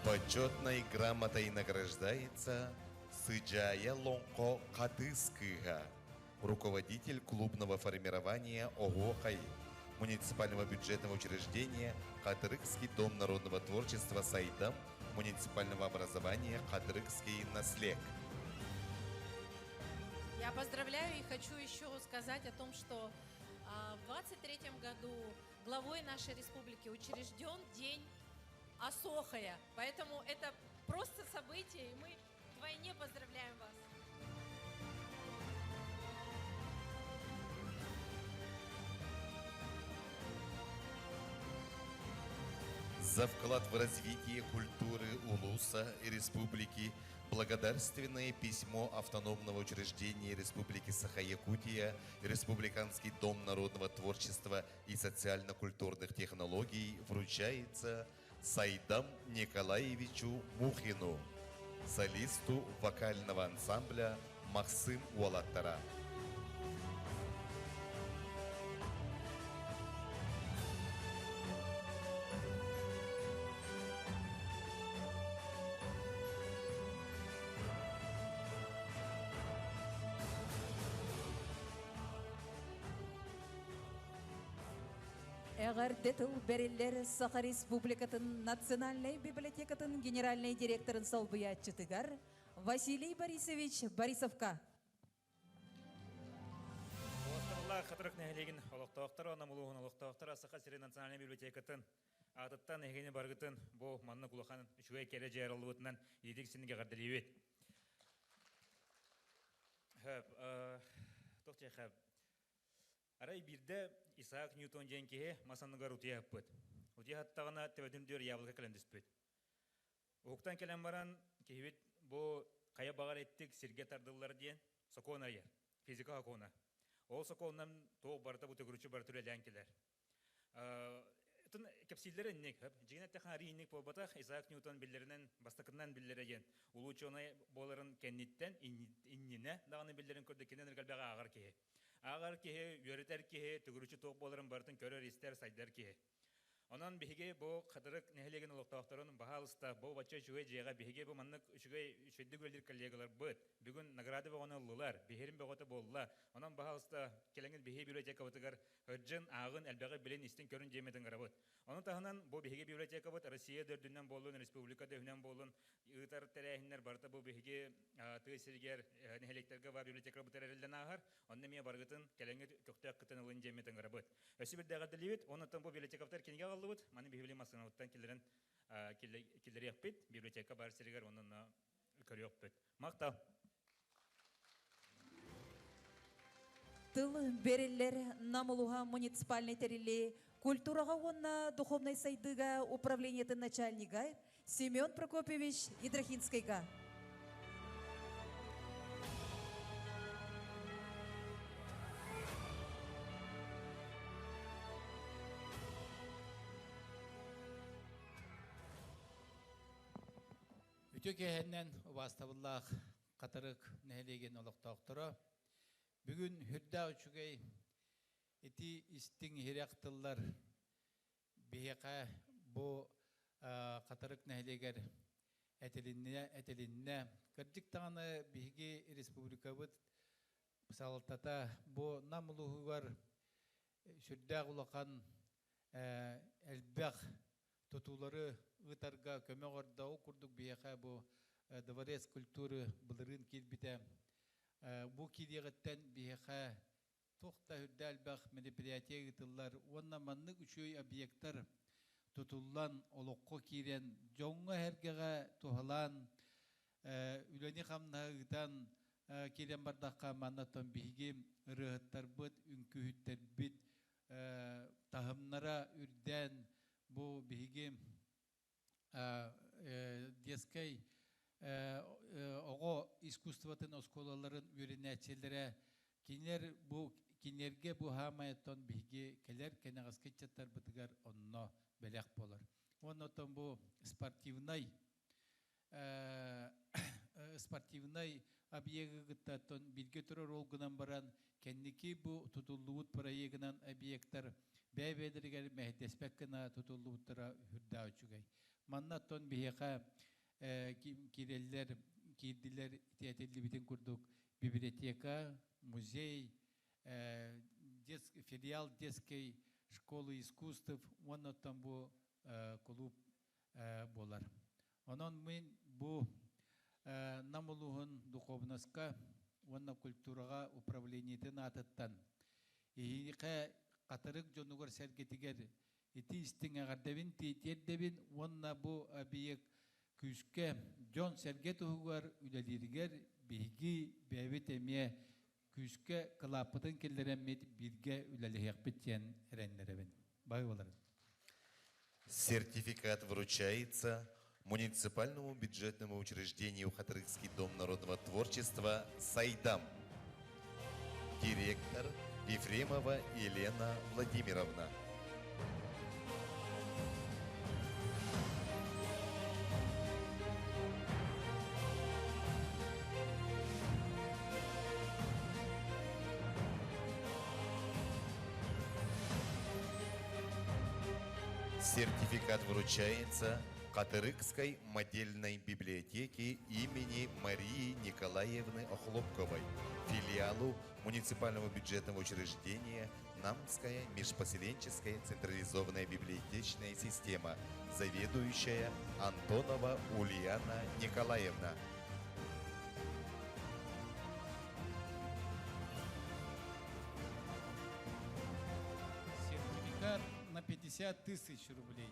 Почетной грамотой награждается Сыджая Лонко Катыскыга, руководитель клубного формирования ОГОХАЙ, муниципального бюджетного учреждения Хатырыкский дом народного творчества «Сайдам» муниципального образования Хатырыкский наслег. Я поздравляю и хочу еще сказать о том, что а, в 2023 году главой нашей республики учрежден День Асохая. Поэтому это просто событие, и мы вдвойне поздравляем вас. За вклад в развитие культуры Улуса и Республики благодарственное письмо автономного учреждения Республики Саха-Якутия, Республиканский дом народного творчества и социально-культурных технологий вручается Сайдам Николаевичу Мухину, солисту вокального ансамбля «Максым Уалаттара». Эҕэрдэ тыл бэриллэр Саха Республикатын Национальнай библиотекатын генеральнай директорын солбуйааччытыгар Василий Борисович Борисовка. Олохтоохтор Хатырык нэһилиэгин олохтоохторо, Намулуһун олохтоохторо Саха сирин национальнай библиотекатын аатыттан эһигини баргытын бу маннык улахан үчүгэй кэрэ дьайарыллыбытынан иитик синнигэ эҕэрдэлиибит. Туох диэхэ Арай биирдэ Исаак Ньютон диэн киһи мас анныгар утуйа сыппыт. Утуйа сыттаҕына төбөтүн дүөр яблоко кэлэн түспүт. Уһуктан кэлэн баран киһибит бу хайа баҕар эттик сиргэ тардыллар диэн сокуон айар, физика сокуона. Ол сокуонунан туох барыта бу төгүрүчү барыта үлэлээн кэлэр. Ытын кэпсииллэр инник, дьиҥин эттэххэ арый инник буолбатах, Исаак Ньютон биллэринэн бастакынан биллэрэ диэн улуу учуонай буоларын кэнниттэн иннинэ даҕаны биллэрин көрдө кинин элбэҕи ааҕар киһи. Ааҕар киһи, үөрэтэр киһи, төгүрүчү туох буоларын барытын көрөр-истэр, сайдар киһи. Онон биһиги бу Хатырык нэһилиэгин олохтоохторун баһаалыста бу бачча үчүгэй дьиэҕэ биһиги бу маннык үчүгэй үчүгэйдик үлэлиир коллегаларбыт бүгүн награда бөҕөнү ыллылар, биһирим бөҕөтө буолла. Онон баһаалыста кэлэҥҥит биһиги библиотекабытыгар ырдьын, ааҕын, элбэҕи билин, истин көрүн диэммит ыҥырабыт. Ону таһынан бу биһиги библиотекабыт Россия да үрдүнэн буоллун, республика да үһүнэн буоллун ыытар тэрээһиннэр барыта бу биһиги тыа сиригэр нэһилиэктэргэ баар библиотекаларбыт эрэллэн ааһар. Онно эмиэ барыгытын кэлэҥҥит көхтөөх кыттан ылын диэммит ыҥырабыт. Өссө бирдээҕэрдэлиибит. Оннуттан бу библиотекабытыгар кинигэ аҕаллыбыт. Маны биһиги массыынабыттан киллэрэн киллэриэхпит. Библиотека баар сиригэр онно көрүөхпүт. Махтал! Тыл бериллер Нам улуһа муниципальный тэрили культураға уонна духовнай сайдыыга управлениетын начальнига Семен Прокопьевич Ядрахинскайга. Үтүө киэһэннэн убаастабыллаах Хатырык нэһилиэгин олохтоохторо бүгүн үрдээх үчүгэй ити истиҥ иһирэх тыллар биһиэхэ бу Хатырык нэһилиэгэр этилиннэ этилиннэ. Кырдьык даҕаны биһиги республикабыт салалтата бу Нам улууһугар сүрдээх улахан элбэх тутуулары ыытарга көмө оҥордо. Ол курдук биһиэхэ бу Дворец культуры былырыын киирбитэ. Бу киириэҕиттэн биһиэхэ туох да үрдэ элбэх мероприятие ыытыллар уонна маннык үчүгэй объектар тутуллан олоххо киирэн дьоҥҥо-сэргэҕэ туһалаан үлэни-хамнаһы ыытан киирэн бардахха манна оттон биһиги ырыаһыттарбыт, үҥкүүһүттэрбит таһымнара үрдээн бу биһиги детскай оҕо искусствотын оскуолаларын үөрэнээччилэрэ кинилэр бу кинилэргэ бу хаамай оттон биһиги кэлэр кэнэҕэски ыччаттарбытыгар онно бэлэх буолар. Уонна оттон бу спортивнай спортивнай объегы кытта оттон бииргэ турар ол гынан баран кэнники бу тутуллубут проегынан объектар бэйэ-бэйэлэригэр мэһэйдэспэт гына тутуллубуттара үрдээх үчүгэй. Манна оттон биһиэхэ киирэллэр, киирдилэр ити этиллибитин курдук библиотека, музей, филиал детской школы искусств уонна оттон бу клуб буолар. Онон мин бу Нам улууһун духуобунаска уонна культураҕа управлениетын аатыттан эһиэхэ Хатырык дьонугар-сэргэтигэр ити истиҥ эҕэрдэбин тиэрдэбин уонна бу объект күүскэ дьон-сэргэ туһугар үлэлииригэр биһиги бэйэбит эмиэ күүскэ кылааппытын киллэрэммит бииргэ үлэлэһиэхпит диэн эрэннэрэбин. Баһыы буоларын. Сертификат вручается муниципальному бюджетному учреждению Хатырыкский дом народного творчества «Сайдам». Директор Ефремова Елена Владимировна. Сертификат вручается Катырыкской модельной библиотеке имени Марии Николаевны Охлопковой, филиалу муниципального бюджетного учреждения Намская межпоселенческая централизованная библиотечная система, заведующая Антонова Ульяна Николаевна. Сертификат на 50 тысяч рублей.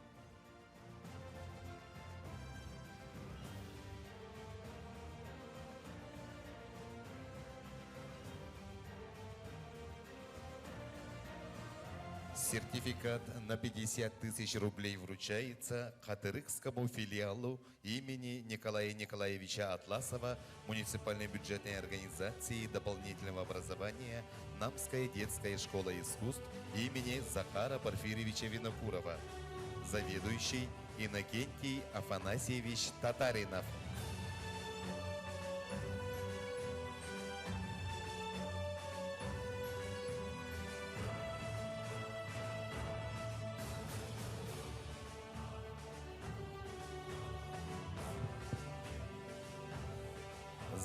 Сертификат на 50 тысяч рублей вручается Хатырыкскому филиалу имени Николая Николаевича Атласова муниципальной бюджетной организации дополнительного образования Намская детская школа искусств имени Захара Порфирьевича Винокурова. Заведующий Иннокентий Афанасьевич Татаринов.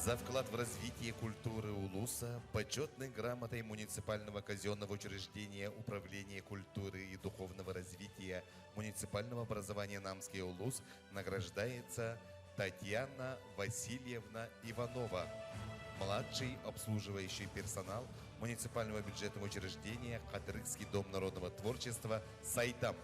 За вклад в развитие культуры Улуса почетной грамотой муниципального казенного учреждения Управления культуры и духовного развития муниципального образования Намский Улус награждается Татьяна Васильевна Иванова, младший обслуживающий персонал муниципального бюджетного учреждения Хатырыкский дом народного творчества «Сайдам».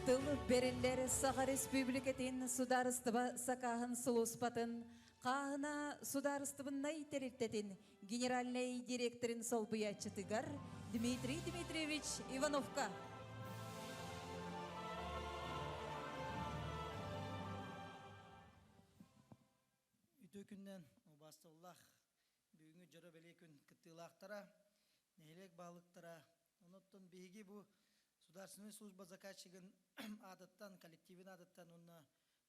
Тыл бериллер Саха Республикатын Сударыстыба сакаһын сулууспатын Хааһына судаарыстыбыннай тэрилтэтин генеральнай директорын солбуйааччытыгар Дмитрий Дмитриевич Ивановка. Үтүө күннэн убаастабыллаах бүгүҥҥү дьоро бэлиэ күн кыттыылаахтара, нэһилиэк баһылыктара, онуттан биһиги бу Сударственнай служба заказчигын аатыттан, коллективин аатыттан уонна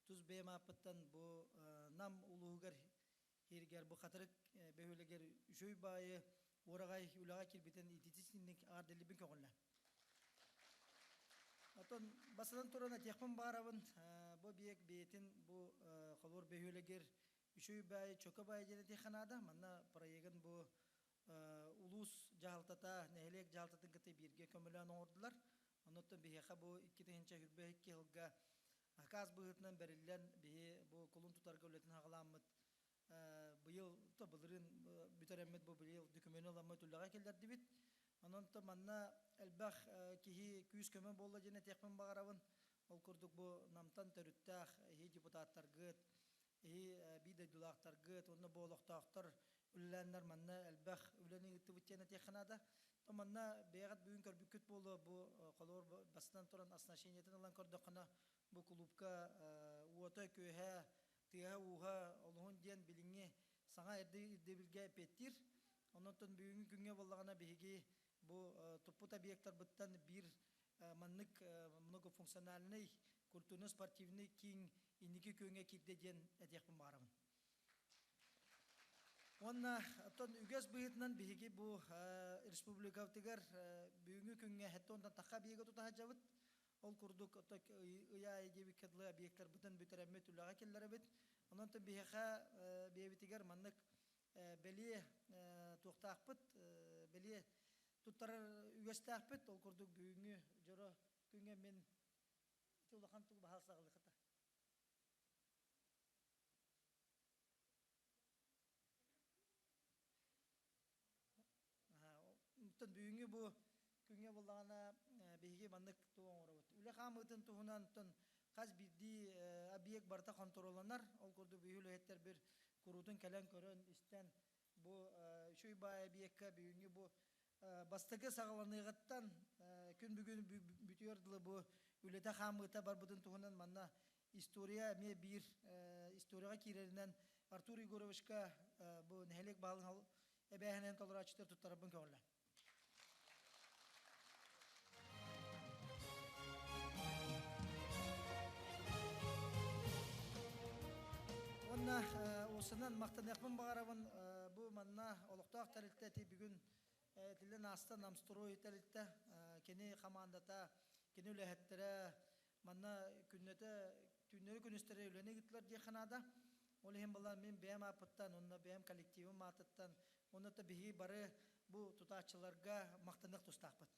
Тус бэйэм ааппыттан бу Нам улууһугар иһиргэр бу Хатырык бөһүөлэгэр үчүгэй баайы уораҕай үлэҕэ киирбитин ититисинник аҕардыллыбын көҕүллэ. Оттон басынан туран этиэхпин баарабын, бу объект бэйэтин бу холуур бөһүөлэгэр үчүгэй баайы, чөкө баайы диэн этиэххэ наада. Манна проегын бу улуус дьаһалтата, нэһилиэк дьаһалтатын кытта бииргэ көмөлөөн оҥордулар. Оннуттан биһиэхэ бу 2022 сылга Акаас быһыытынан бэриллэн биһи бу кулун тутарга үлэтин аҕалааммыт быйыл то былырыын бүтэрэммит бу быйыл дөкүмүөнү ыламмыт үлэҕэ киллэрдибит. Онон то манна элбэх киһи күүс-көмө буолла диэн этиэхпин баҕарабын. Ол курдук бу Намтан төрүттээх эһи депутаттаргыт, эһи биир дойдулаахтаргыт уонна бу олохтоохтор үлэлээннэр манна элбэх үлэни ыыттыбыт диэн этиэххэ наада. То манна бэйэҕит бүгүн көрбүккүт буолуо бу холобур бастатан туран оснащениетын ылан көрдөххүнэ бу кулуупка уота-күөһэ, тыаһа-ууһа олуһун диэн билиҥҥи саҥа ирдэбилгэ эппиэттиир. Онон бүгүҥҥү күҥҥэ буоллаҕына биһиги бу туппут объектарбыттан биир маннык многофункциональный культурно-спортивный киин инники күөҥҥэ киирдэ диэн этиэхпин баҕарабын. Уонна оттон үгэс быһыытынан биһиги бу республикабытыгар бүгүҥҥү күҥҥэ сэттэ уонтан тахха объега тута сылдьабыт. Ол курдук ый аайы диэбиккэ дылы объектарбытын бүтэрэммит үлэҕэ киллэрэбит. Онон биһиэхэ бэйэбитигэр маннык бэлиэ туохтаахпыт, бэлиэ туттарар үгэстээхпит. Ол курдук бүгүҥҥү дьоро күҥҥэ мин ити улахан тыл баһаалыста аҕалыахата. Оттон бүгүҥҥү бу күҥҥэ буоллаҕына биһиги маннык тугу оҥоробут. Үлэ хаамыытын туһунан оттон хас биирдии объект барыта хонтуруолланар. Ол курдук биһиги үлэһиттэр бир куруутун кэлэн көрөн, истэн бу үчүгэй баай объекка бүгүҥҥү бу бастакы саҕаланыаҕыттан күн бүгүн бүтүөр дылы бу үлэтэ хаамыыта барбытын туһунан манна история эмиэ биир историяҕа киирэринэн Артур Егоровичка бу нэһилиэк баһылыгын эбээһинэһин толорооччутар туттарарбын көҕүлээн. Уонна уусанан махтаныахпын баҕарабын бу манна олохтоох тэрилтэ ити бүгүн этиллэн ааста Намстрой тэрилтэ кини хамаандата кини үлэһиттэрэ Манна күннэтэ түүннэри күнүстэри үлэни ыытылар диэххэ наада. Ол иһин буолан мин бэйэм ааппыттан уонна бэйэм коллективым аатыттан уонна да биһиги бары бу тутааччыларга махтаныах тустаахпыт.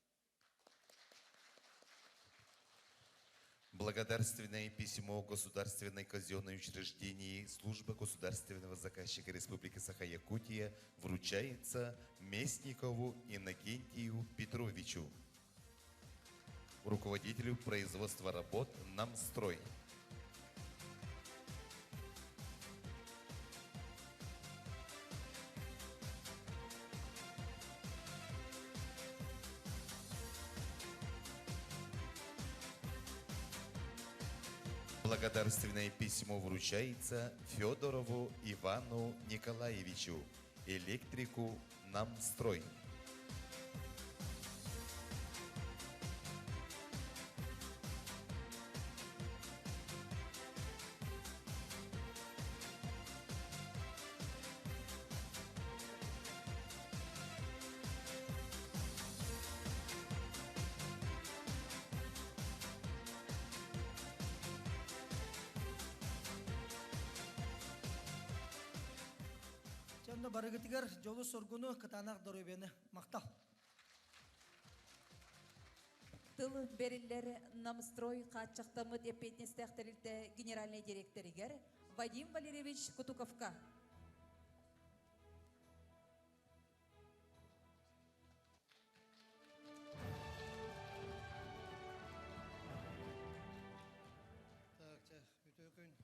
Благодарственное письмо Государственной казенной учреждении Службы государственного заказчика Республики Саха-Якутия вручается Местникову Иннокентию Петровичу руководителю производства работ «Намстрой». Благодарственное письмо вручается Федорову Ивану Николаевичу, электрику «Намстрой». Онно барыгытыгар дьолу-соргуну, кытаанах доруобуйаны махтал. Тыл бериллер Намстрой хааччахтаммыт эппиэтинэстээх тэрилтэ генеральнай директоригэр Вадим Валерьевич Кутуковка. Так, чэ, үтүө күн,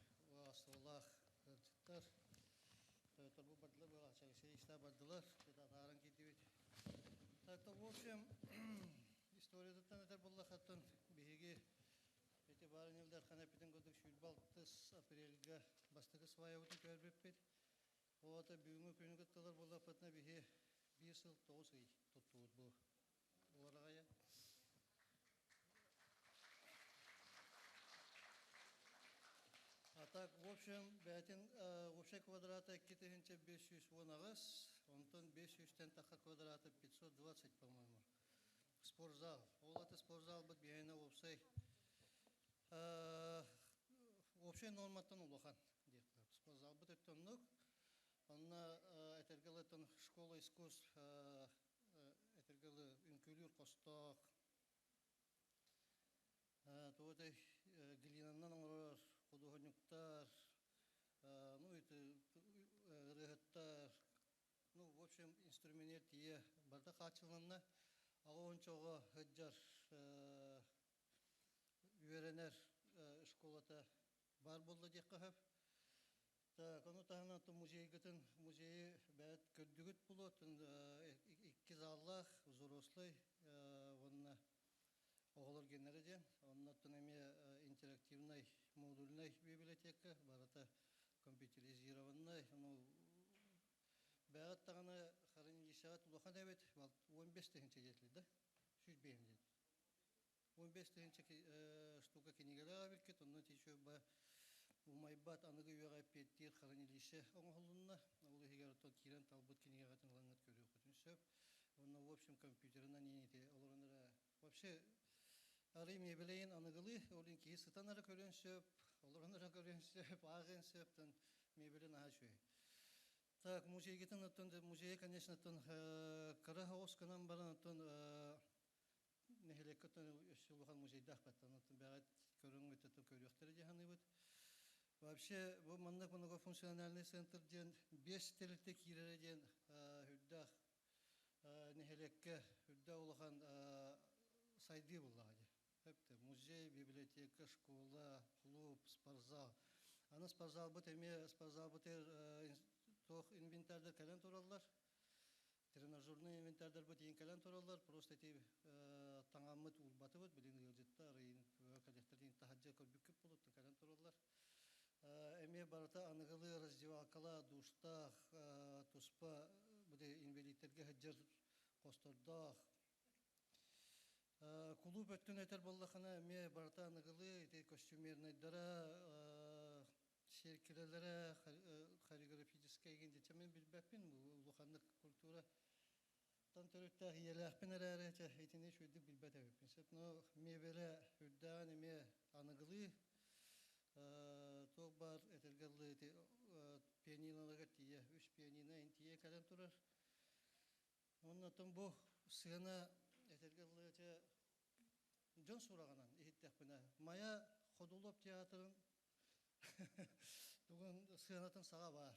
астыллаах ыалдьыттар. Торбу бардылар, Алексей истэ бардылар, татааран киирдибит. Так, в общем, историятыттан этэр буоллаххаттан биһиги эти баарын Ил Дархан эппитин курдук 26 апрельга бастакы сваябытын көрбүппүт. Оҕото бүгүҥҥү күнү кытталар буоллахпытына биһи биир сыл 9 ый туттубут бу уораҕайа. А так, в общем, бэйэтин общай квадрата 2518, онтон 500-тэн таха квадрата 520, по-моему. Спортзал. Ол аты спортзал бит биһиэнэ уопсай общай норматтан улахан диэхтэр. Спортзал бит өттөннүк. Онно этэргэлэтин школа искусств этэргэлы үҥкүүлүүр хостоох туотай глинаннан оҥорор худуоһунньуктар, ну это ырыаһыттар, ну в общем инструментер тиийэ барыта хааччыланна. Аҕа уончоҕо сылдьар үөрэнэр школата баар буолла диэххэ сөп. Так, ону таһынан музейгытын музейы бэйэт көрдүгүт булуотун икки заллаах взрослый уонна оҕолор геннэрэ диэн. Оннуттан эмиэ интерактивнай модульнай библиотека барыта компьютеризированный. Ну, бэйэт даҕаны хранилищеҕа улахан эбит, 15 тыһыынча диэтилэр да, 105 диэт. 15 тыһыынча штука кинигэлээх эбиккит, онно тиийэ умайбат аныгы үйэҕэ эппиэттиир хранилище оҥоһулунна. Ол иһигэр оттон киирэн талбыт кинигэҕитин ылаҥҥыт көрүөххүтүн сөп. Онно в общем компьютерынан иинити олорон эрэ вообще арый мебелейин аныгылыы, ол иһин киһи сытан эрэ көрүөн сөп, олорон эрэ көрүөн сөп, ааҕыан сөп, тон мебели наһаа үчүгэй. Так, музейгитин оттон музейа, конечно, оттон кыра оҕус гынан баран оттон нэһилиэккэ оттон өссө улахан музейдаах баттан оттон бэҕэт көрүҥмүт оттон көрүөхтэрэ дии саныыбыт. Вообще бу маннык многофункциональный центр диэн биэс тэрилтэ киирэрэ диэн үрдээх нэһилиэккэ үрдээх улахан сайдыы буллаҕа дии. Өптө музей, библиотека, школа, клуб, спортзал. Аны спортзалбыт эмиэ спортзалбыт туох инвентарьдар кэлэн тураллар. Тренажерный инвентарьдарбыт иин кэлэн тураллар. Просто ити таҥаммыт уурбатыбыт, билин ыалдьыттар, кэлиэхтэрин таһырдьа көрбүккүт буолуттан кэлэн тураллар. Эмиэ барыта аныгылыы раздевалкалаах, душтаах, туспа бу инвалидтэргэ сылдьар хостордоох. Кулууп өттүн этэр буоллахына, эмиэ барыта аныгылыы ити костюмернайдара, сиэркилэлэрэ, хореографическай дьэ мин билбэппин, улаханнык культура тан төрүттээх ийэлээхпин эрээри, чэ, итини үчүгэйдик билбэт эбиппин. Сөп, но миэбэлэ үрдээҕин эмиэ аныгылыы туох баар этэргэ дылы ити пианиноларга тиийэ, үс пианино тиийэ кэлэн турар. Уонна оттон бу сыана этэргэ дылы чэ дьон сураҕынан иһиттэхпинэ, Майа Ходулов театрын тугун сыанатын саҕа баар.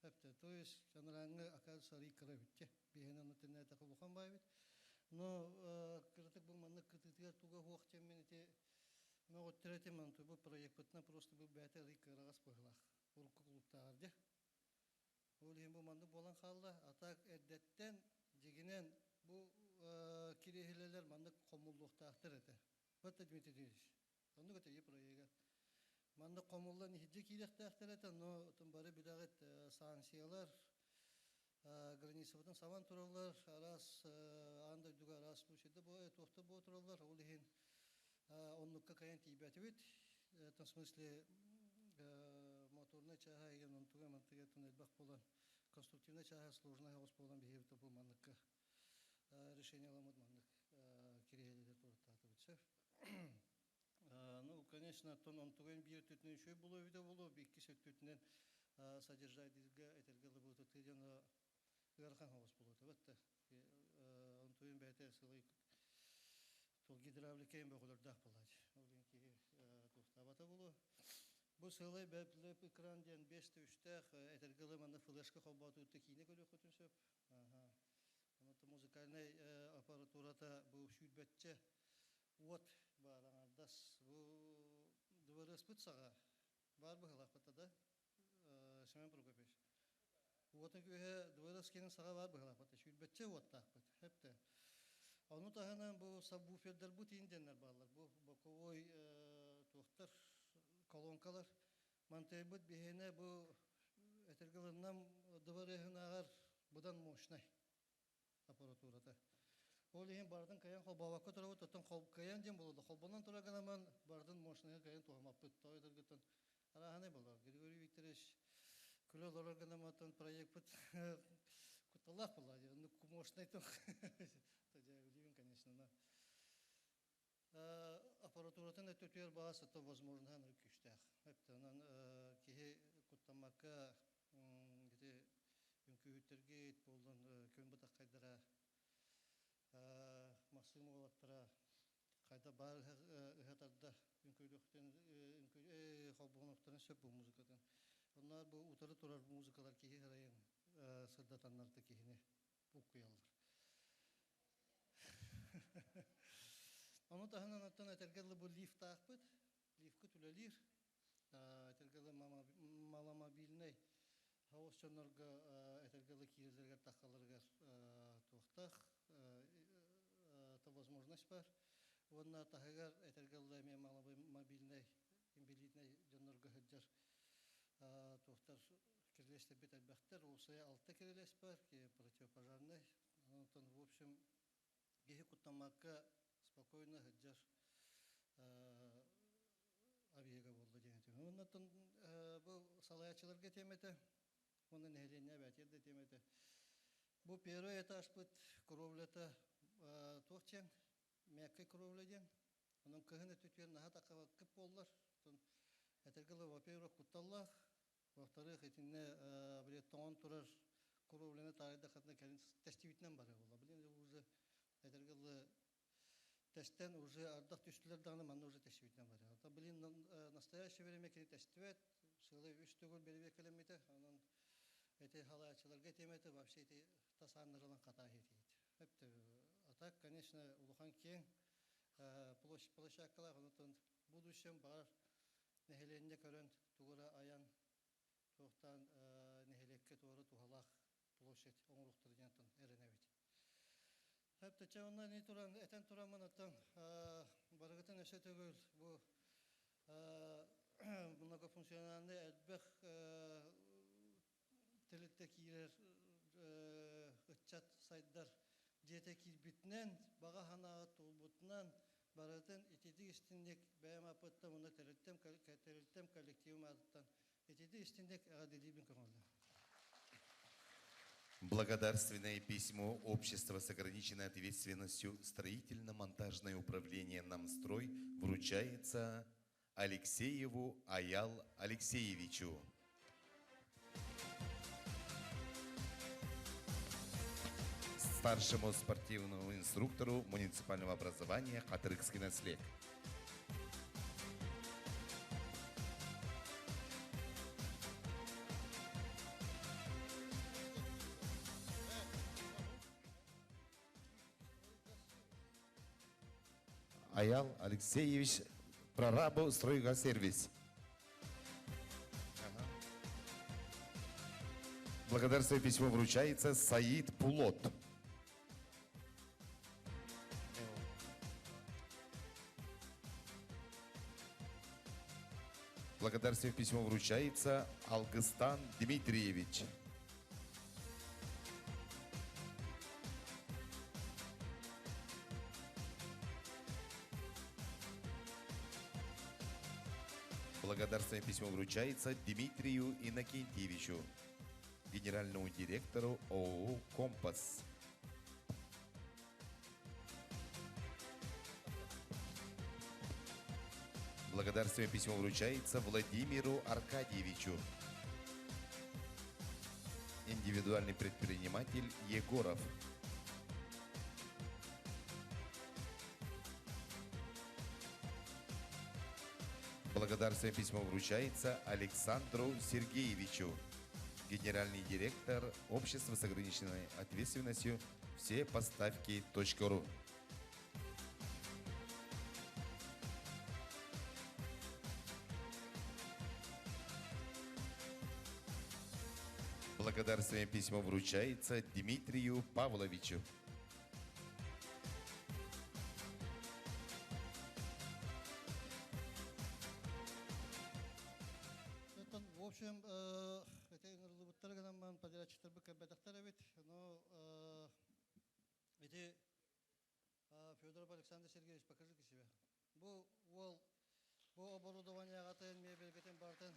Өптө, то есть анарааҥҥы оказывается арый кыра эбит биһиэнэ ону тэннээтэхэ улахан баай эбит. Но кыратык бу маннык кытыытыгар туга суох диэммин ити мөҕүттэр этим, онту бу проекпытынан просто бу бэйэтэ арый кыараҕас быһыылаах урукку кулууптааҕар дьэ. Ол иһин бу маннык буолан хаалла. А так эрдэттэн дьигинэн бу кириэһилэлэр маннык хомуллуохтаахтар этэ. Вот Дмитрий Дмитриевич. Оннук этэ проега. Маннык хомуллан иһирдьэ киириэхтээхтэр этэ, но отон бары билэҕит санкциялар границабытын сабан тураллар, араас аан дойдуга араас случайда туохта буола тураллар, ол иһин оннукка кайан тиийбэтибит. В смысле моторнай чааһа еген онтуга мантыга элбэх буолан конструктивнай чааһа сложнай оҕус буолан биһиэбит бу манныкка решение аламмыт маннык кириэһилэлэр туруттаатыбыт сөп. Ну, конечно, оттон онтугун биир өттүтүнэн үчүгэй буолуо эбитэ буолуо, иккис өттүтүнэн. содержайдыырга этэргэ ылыбытыты дьоно ыарахан соҕус буолуо бэтте. Онтуйун бэйэтэ сылый тул гидравликайын бөҕөлөрдөөх буолааччы. Ол иһин киһи туохтаабата буолуо. Бу сыалай бэп экран диэн 5 үстээх этэргэ ылы манна флешка холбоотуутта киинэ көрүөххүтүн сөп. Онон музыкальнай аппаратурата бу сүүрбэччэ уот баар аҥардас. Бу дыбарыаспыт саҕа баар быһыылаахпыт да Семен Прокопьевич. Уотун күүһэ дыбарыас киэнин саҕа баар быһыылаахпыт. Сүүрбэччэ уоттаахпыт. Хэптэ. Ону таһынан бу сабвуфердарбыт иин диэннэр бааллар. Бу боковой туохтар, колонкалар. Мантыйбыт биһиэнэ бу этэргэ ылыннам дыбарыаһынааҕар быдан мощнай аппаратурата. Ол иһин барытын кыайан холбообокко турабыт, оттон кыайан диэн буолуо да, холбонон турар гынаман барытын мощныйга кыайан туһаммаппыт. Тоҕо этэргиттэн арааһынай буолар. Григорий Викторович күлэ олорор гынаматтан проекпыт кутталлаах буолла. Оннук мощный дьэ конечно, но аппаратуратын өттүтүгэр баас ото возможноһа күүстээх. Онон киһи куттаммакка ити үҥкүүһүттэргит буоллун күн бытаххайдара Максим уолаттара хайда баар ыһатарда үҥкүүлүөхтэн холбоһунуохтарын сөп бу музыкатын. Онно бу утары турар музыкалар киһи ырайын сырдатаннарда киһини буккуйаллар. Ону таһынан оттон этэргэ дылы бу лифтаахпыт, лифкыт үлэлиир. Этэргэ дылы маломобильнай хаос дьоннорго этэргэ дылы киирэллэригэр таххаларыгар туохтаах то возможность бар. Уонна таһыгар этэргэ дылы эмиэ маломобильнай инвалиднай дьоннорго сылдьар туохтар кирилиэстэрбит элбэхтэр. Уопсайа алта кирилиэс бар, противопожарнай. Онтон, в общем, киһи куттаммакка спокойно сылдьар объега буолла диэн этим. Оннуттан бу салайааччыларга тиэмэтэ уонна нэһилиэнньэ эбээтиэр да тиэмэтэ. Бу первый этажпыт кровлята туох диэн мягкай кровля диэн. Онон кыһын өттүтүгэр наһаа такабаккыт буоллар. Этэргэ дылы, во-первых, кутталлаах, во-вторых, итиннэ били тоҥон турар кровляны таарыйдаххытына кэлин тэстибитинэн барыа буолла. Блин, уже этэргэ дылы тэстэн уже ардах түстүлэр даҕаны манна уже тэстибитинэн барыа. Это, блин, настоящее время кини тэстибэт, сылы үс төгүл бэрэбиэркэлэммитэ. Онон эти халааччыларга тиэмэтэ вообще эти тас ааннарынан хатаа иһитиит. А так, конечно, улахан киэҥ площадь площадкалаах, онон будущем баҕар нэһилиэнньэ көрөн тугу эрэ айан туохтаан нэһилиэккэ туора туһалаах площадь оҥоруохтара диэн эрэнэбит. Хэптече онно ини туран этэн тураммын оттон барыгытын өссө төгүл бу многофункциональный элбэх тэрилтэ киирэр ыччат сайдар дьиэтэ киирбитинэн, баҕа санааҕа туолбутунан барытын ититик истинник бэйэм аппыттан уонна тэрилтэм, тэрилтэм коллективым аатыттан ититик истинник эҕэрдэлиибин көҥүллээн. Благодарственное письмо Общества с ограниченной ответственностью «Строительно-монтажное управление Намстрой» вручается Алексееву Аял Алексеевичу. Старшему спортивному инструктору муниципального образования Хатырыкский наслед. Аял Алексеевич прорабу стройгазсервис. Благодарственное письмо вручается Саид Пулот. Благодарственное письмо вручается Алгыстан Дмитриевич. Благодарственное письмо вручается Дмитрию Иннокентьевичу, генеральному директору ООО «Компас». Благодарственное письмо вручается Владимиру Аркадьевичу. индивидуальный предприниматель Егоров. Благодарственное письмо вручается Александру Сергеевичу, генеральный директор общества с ограниченной ответственностью «Все поставки.ру». Благодарственное письмо вручается Дмитрию Павловичу. В общем, эти ыҥырыллыбыттар гынан подрядчиктарбыт кэлбэтэхтэр эбит. Но эти Федоров Александр Сергеевич, покажи-ка себя. Бу уол бу оборудованиеҕатын, мебелгитин бартын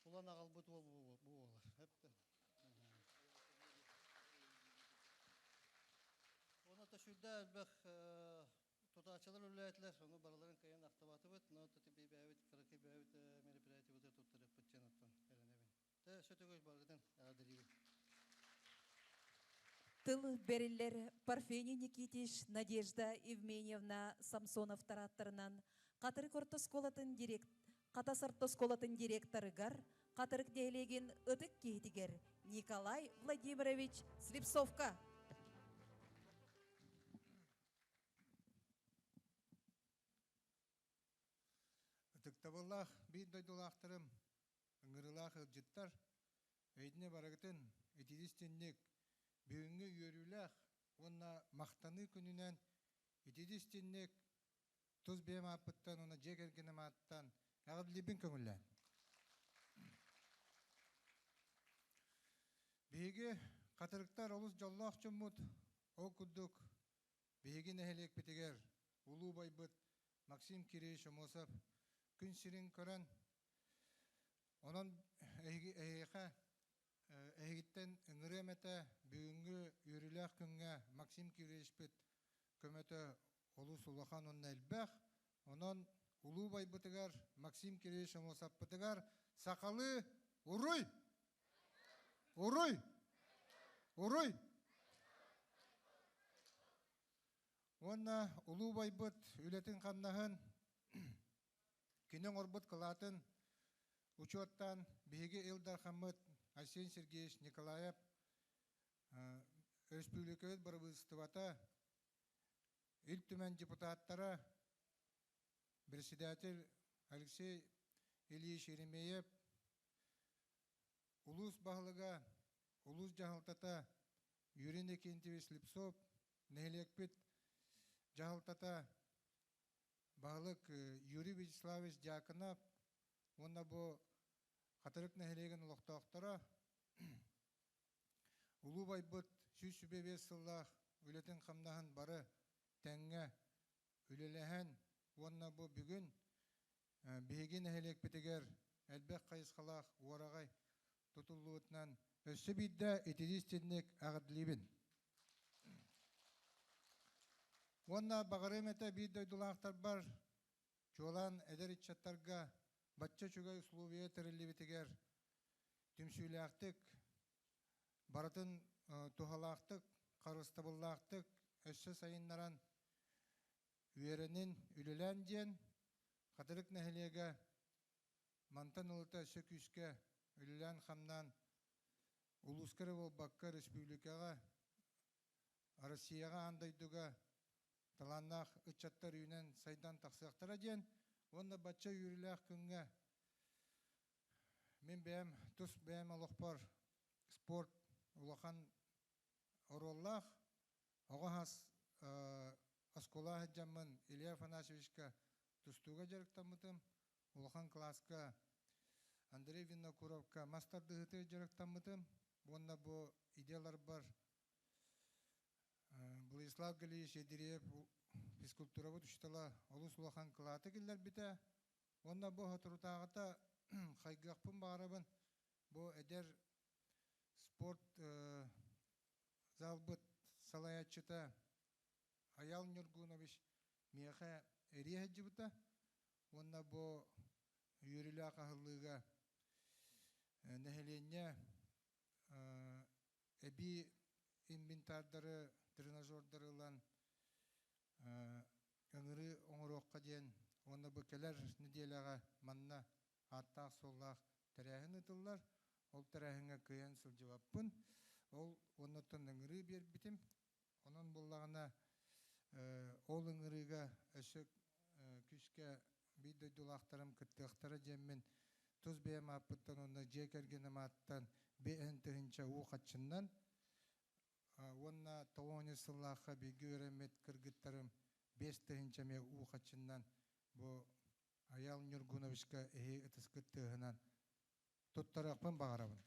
улан аҕалбыт уол бу буолар. Оны та сүрдэ элбэх тутааччылар үлэлээтилэр, ону барыларын кыайан ахтыбатыбыт, но бэйэбит кыракый бэйэбит мероприятиебытыгар туттарыахпыт диэн оттон эрэнэбин. Тэ сөтөгөй баргытын эҕэрдэлиибин. Тыл бериллер Парфений Никитич, Надежда Евменьевна Самсоновтар аттарынан Хатырык орто оскуолатын директ Хатас орто оскуолатын директорыгар Хатырык нэһилиэгин ытык киһитигэр Николай Владимирович Слепцовка. Ытыктабыллаах биир дойдулаахтарым, ыҥырыылаах ыалдьыттар, эйдине барыгытын итидис-тинник бүгүҥҥү үөрүүлээх уонна махтаныы күнүнэн итидис-тинник тус бэйэм ааппыттан уонна дьиэ кэргэним ааттан эҕэрдэлиибин көҥүллээн. Биһиги хатырыктар олус дьоллоох дьоммут, ол курдук биһиги нэһилиэкпитигэр улуу убайбыт Максим Кириллович Аммосов күн сирин көрөн, онон эһиэхэ эһигиттэн ыҥырыам этэ бүгүҥҥү үөрүүлээх күҥҥэ Максим Кирилловичпыт көмөтө олус улахан уонна элбэх. Онон улуу убайбытыгар Максим Кириллович Аммосовпытыгар сахалыы уруй! Уруй! Уруй! Уонна улуу убайбыт үлэтин-хамнаһын, кини оҥорбут кылаатын учуоттаан биһиги Ил Дархаммыт Айсен Сергеевич Николаев өрөспүүбүлүкэбит бырабыыталыстыбата, Ил Түмэн депутаттара, председатель Алексей Ильич Еремеев, улуус баһылыга, улуус дьаһалтата Юрий Иннокентьевич Слепцов, нэһилиэкпит дьаһалтата баһылык Юрий Вячеславович Дьяконов уонна бу Хатырык нэһилиэгин олохтоохторо улуу байбыт 125 сыллаах үлэтин-хамнаһын бары тэҥҥэ үлэлэһэн уонна бу бүгүн биһиги нэһилиэкпитигэр элбэх хайысхалаах уораҕай тутуллубутунан өссө биирдэ итилиис-тинник эҕэрдэлиибин. Уонна баҕарыам этэ биир дойдулаахтарбар, чуолаан эдэр ыччаттарга бачча үчүгэй условия тэриллибитигэр түмсүүлээхтик, барытын туһалаахтык, харыстабыллаахтык өссө сайыннаран үөрэнин, үлэлээн диэн Хатырык нэһилиэгэ Мантан ылата өссө күүскэ үлэлээн-хамнаан улууска эрэ буолбакка, республикаҕа, Россияҕа, аан дойдуга талааннаах ыччаттар үүнэн сайдан тахсыахтара диэн уонна бачча үөрүүлээх күҥҥэ мин бэйэм тус бэйэм олохпор спорт улахан оруоллаах. Оҕо хас оскуола сылдьаммын Илья Афанасьевичка тустууга дьарыктаммытым. Улахан кылааска Андрей Винокуровка мас тардыһыытыгар дьарыктаммытым уонна бу идеяларбар Владислав Галиевич Едириев физкультурабыт учуутала олус улахан кылааты киллэрбитэ. Уонна бу соторутааҕыта хайгыахпын баҕарабын бу эдэр спорт залбыт салайааччыта Аял Ньургунович миэхэ эрийэ сылдьыбыта уонна бу үөрүүлээх аһыллыыга Нэһилиэнньэ эбии инвентардары, тренажердары ылан ыҥырыы оҥоруохха диэн уонна бу кэлэр нэдиэлэҕэ манна ааттаах-суоллаах тэрээһин ыытыллар. Ол тэрээһиҥҥэ кыайан сылдьыбаппын. Ол уоннаттан ыҥырыы биэрбитим. Онон буоллаҕына ол ыҥырыыга өссө күүскэ биир дойдулаахтарым кыттыахтара диэммин тус бэйэм ааппыттан уонна дьиэ кэргэним ааттан биэһин тыһыынча уу хаччыннан уонна тоҕуонньу сыллаахха бииргэ үөрэммит кыргыттарым 5000 эмиэ уу хаччыннан бу Айаал Ньургуновичка эһи ытыскыт тыаһынан туттарыахпын баҕарабын.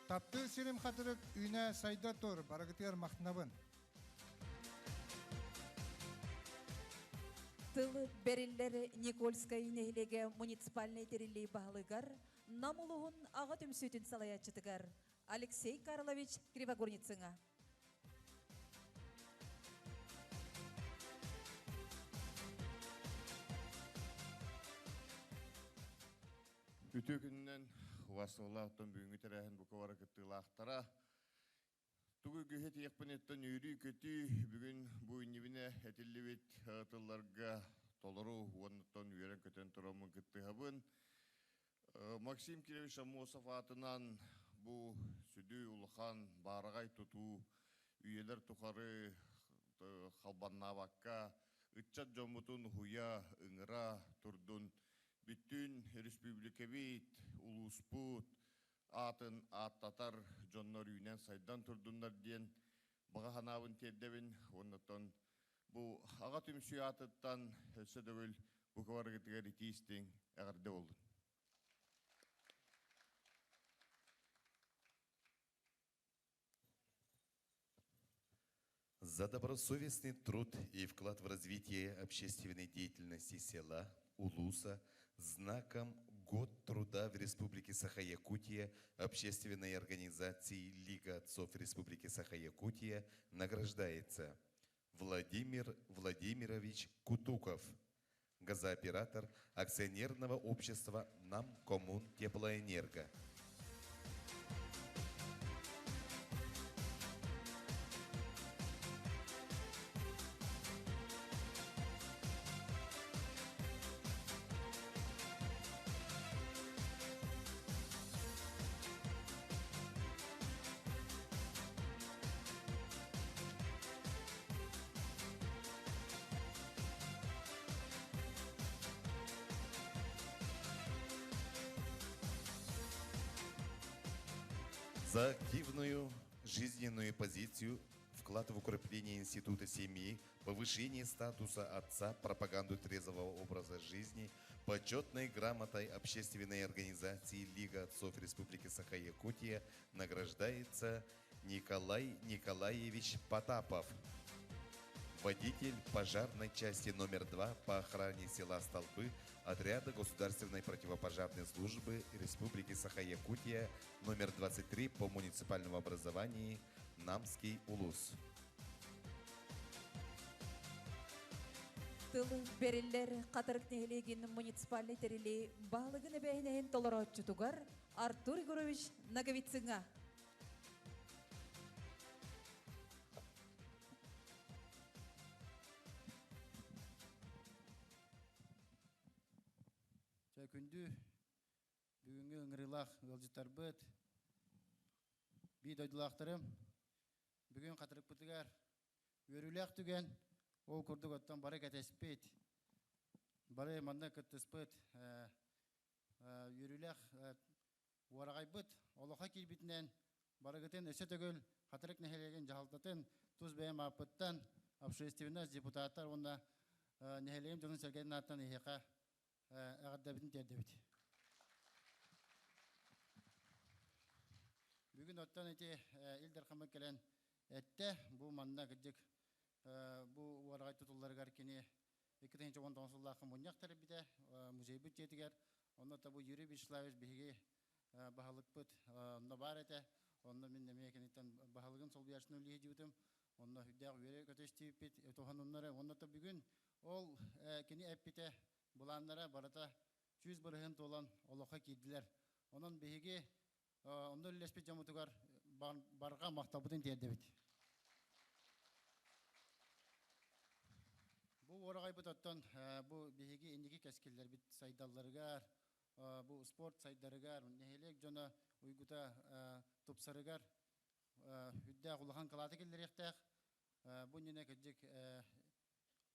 Таптыыр сирим хатырык үүнэ сайда тур, барыгытыгар махтанабын. Тыл бэриллэр Никольскай нэһилиэгэ муниципальнай тэриллии баһылыгар Нам улуһун аҕа түмсүүтүн салайааччытыгар Алексей Карлович Кривогорницыҥа. Үтүө күнүнэн убастабыллаах бүгүҥҥү тэрээһин бука бары кыттыылаахтара. Тугу үгүһү этиэхпиниттэн үөрүү-көтүү бүгүн бу иннибинэ этиллибит тылларга толору уоннаттан үөрэн-көтөн тураммын кыттыһабын. Максим Кирович Аммосов аатынан бу сүдү улахан баараҕай тутуу үйэлэр тухары халбаннаабакка ыччат дьоммутун уһуйа, ыҥыра турдун бүттүүн республикабыт, улууспут аатын ааттатар дьоннор үүнэн-сайдан турдуннар диэн баҕа санаабын тиэрдэбин. Уоннаттан бу аҕа түмсүү аатыттан өссө төгүл бука барыгытыгар итии истиҥ эҕэрдэ буоллун. За добросовестный труд и вклад в развитие общественной деятельности села, улуса, знаком Год труда в Республике Саха-Якутия общественной организации Лига отцов Республики Саха-Якутия награждается Владимир Владимирович Кутуков, газооператор акционерного общества «Нам Теплоэнерго». За активную жизненную позицию, вклад в укрепление института семьи, повышение статуса отца, пропаганду трезвого образа жизни, почетной грамотой общественной организации Лига отцов Республики Саха-Якутия награждается Николай Николаевич Потапов, водитель пожарной части номер 2 по охране села Столбы отряда Государственной противопожарной службы Республики Саха-Якутия номер 23 по муниципальному образованию Намский Улус. Тыл бериллер Хатырык нэһилиэгин муниципальнай тэрили баһылыгын эбээһинэһин толорооччутугар Артур Егорович Ноговицыҥа. Чэ күндү бүгүҥҥү ыҥырыылаах ыалдьыттарбыт, бии дойдулаахтарым, бүгүн хатырыкпытыгар үөрүүлээх түгэн, ол курдук оттон бары кэтэспит, бары манна кыттыспыт үөрүүлээх уораҕайбыт олохо киирбитинэн барыгытын өссө төгүл Хатырык нэһилиэгин дьаһалтатын тус бэйэм ааппыттан общественность, депутаттар уонна нэһилиэгим дьонун-сэргэтин ааттан эһиэхэ эҕэрдэбитин тиэрдэбит. Бүгүн оттон ити Ил Дархаммыт кэлэн эттэ, бу манна кырдьык бу уораҕай тутулларыгар кини 2019 сыллаахха мунньах тэрийбитэ музейбыт дьиэтигэр. Онно бу Юрий Вячеславович биһиги баһылыкпыт онно баар этэ. Онно мин эмиэ киниттэн баһылыгын солбуйааччыны үлэлии сылдьыбытым. Онно сүрдээх үөрэ-көтө истибиппит, туһаныннары. Онно бүгүн ол кини эппитэ, былааннара барыта 100% туолан олоххо киирдилэр. Онон биһиги онно үлэлэспит дьоммутугар барҕа махталбытын тиэрдэбит. Бу уораҕайбыт оттон бу биһиги инники кэскиллэрбит сайдалларыгар, бу спорт сайдарыгар, нэһилиэк дьоно уйгута тупсарыгар үрдээх улахан кылааты киллэриэхтээх. Бу иннинэ кырдьык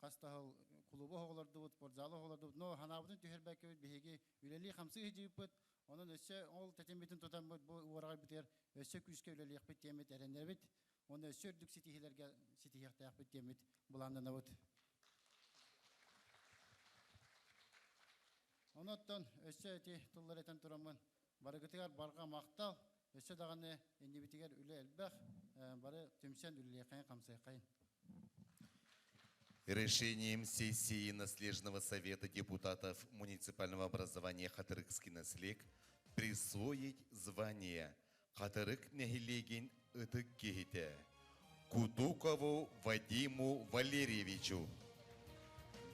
хас да сыл клубу оҕолордубут, спортзалы оҕолордубут, но ханаабытын түһэрбэккэбит биһиги үлэлии-хамсыы сылдьыбыппыт. Онон өссө ол тэтиммитин тутаммыт бу уораҕайбытыгар өссө күүскэ үлэлиэхпит диэммит эрэнэбит. Уонна өссө үрдүк ситиһиилэргэ ситиһиэхтээхпит диэммит былааннанабыт. Онон өссө ити тыллар этэн тураммын барыгытыгар барҕа махтал, өссө даҕаны иннибитигэр үлэ элбэх, бары түмсэн үлэлиэххэйин хамсыаххайын. Решением сессии Наслежного совета депутатов муниципального образования Хатырыкский наслег присвоить звание Хатырык нэһилиэгин ытык киһитэ Кутукову Вадиму Валерьевичу,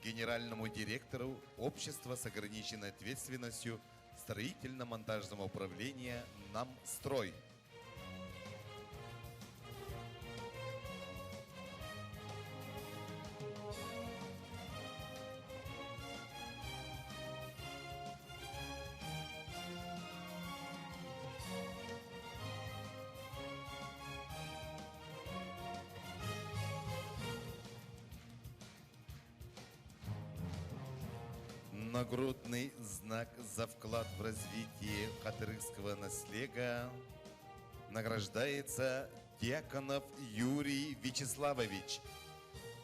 генеральному директору Общества с ограниченной ответственностью строительно-монтажного управления «Намстрой». Нагрудный знак за вклад в развитие хатырыкского наслега награждается Дьяконов Юрий Вячеславович,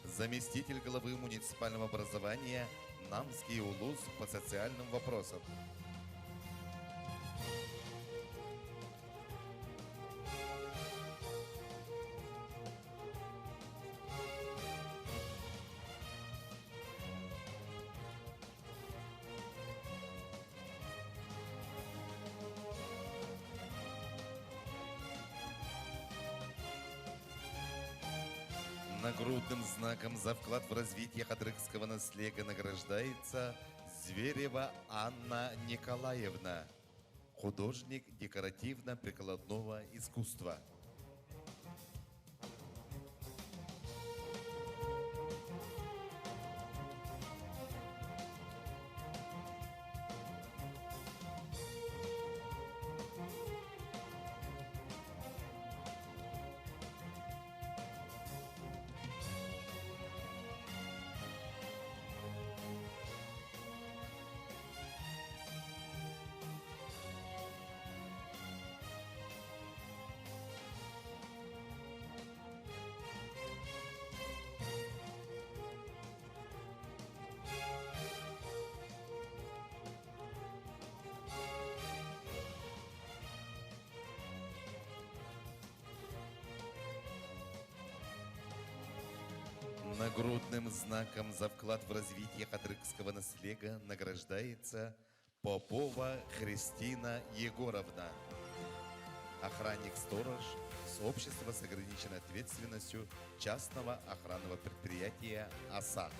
заместитель главы муниципального образования Намский улус по социальным вопросам. Нагрудным знаком за вклад в развитие хатырыкского наслега награждается Зверева Анна Николаевна, художник декоративно-прикладного искусства. Нагрудным знаком за вклад в развитие хатырыкского наслега награждается Попова Христина Егоровна, охранник-сторож с общества с ограниченной ответственностью частного охранного предприятия «ОСА».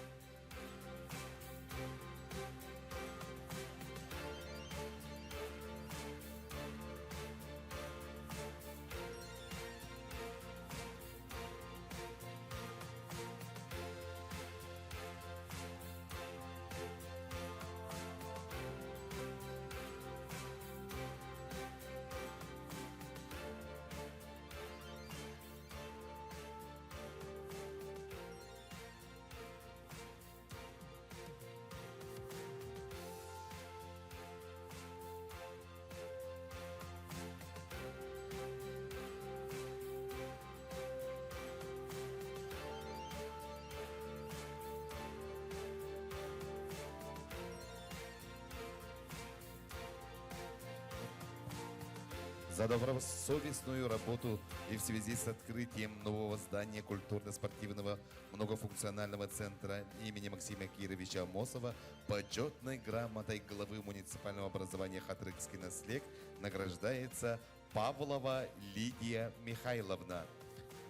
За добросовестную работу и в связи с открытием нового здания культурно-спортивного многофункционального центра имени Максима Кировича Амосова почетной грамотой главы муниципального образования Хатрыкский наслег награждается Павлова Лидия Михайловна,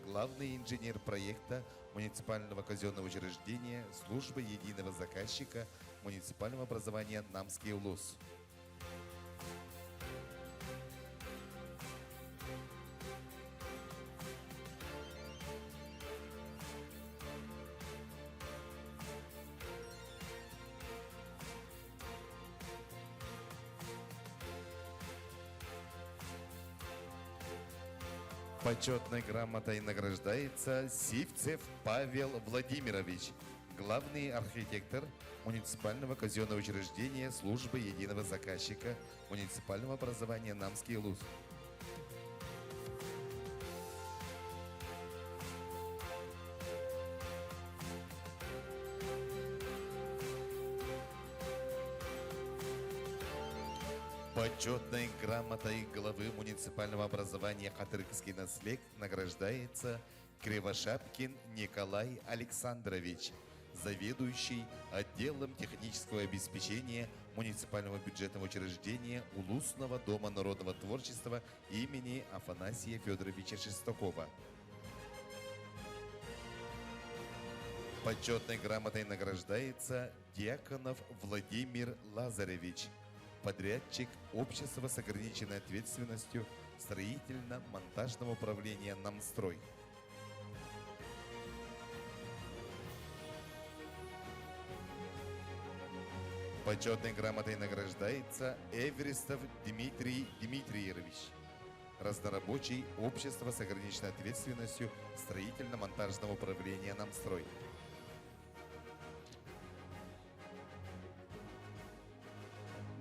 главный инженер проекта муниципального казенного учреждения службы единого заказчика муниципального образования Намский улус. Почетной грамотой награждается Сивцев Павел Владимирович, главный архитектор муниципального казенного учреждения службы единого заказчика муниципального образования Намский Луз. Почетной грамотой главы муниципального образования Хатыркский наслег награждается Кривошапкин Николай Александрович, заведующий отделом технического обеспечения муниципального бюджетного учреждения Улусного дома народного творчества имени Афанасия Федоровича Шестакова. Почетной грамотой награждается Дьяконов Владимир Лазаревич, подрядчик общества с ограниченной ответственностью строительно-монтажного управления «Намстрой». Почетной грамотой награждается Эверестов Дмитрий Дмитриевич, разнорабочий общества с ограниченной ответственностью строительно-монтажного управления «Намстрой».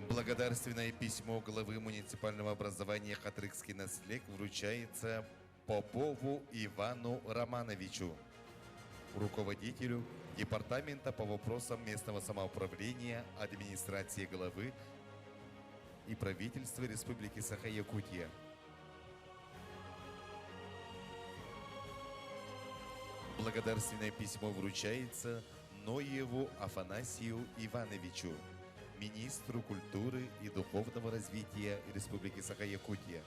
Благодарственное письмо главы муниципального образования Хатрыкский наслег вручается Попову Ивану Романовичу, руководителю Департамента по вопросам местного самоуправления администрации главы и правительства Республики Саха-Якутия. Благодарственное письмо вручается Ноеву Афанасию Ивановичу, министру культуры и духовного развития Республики Саха-Якутия.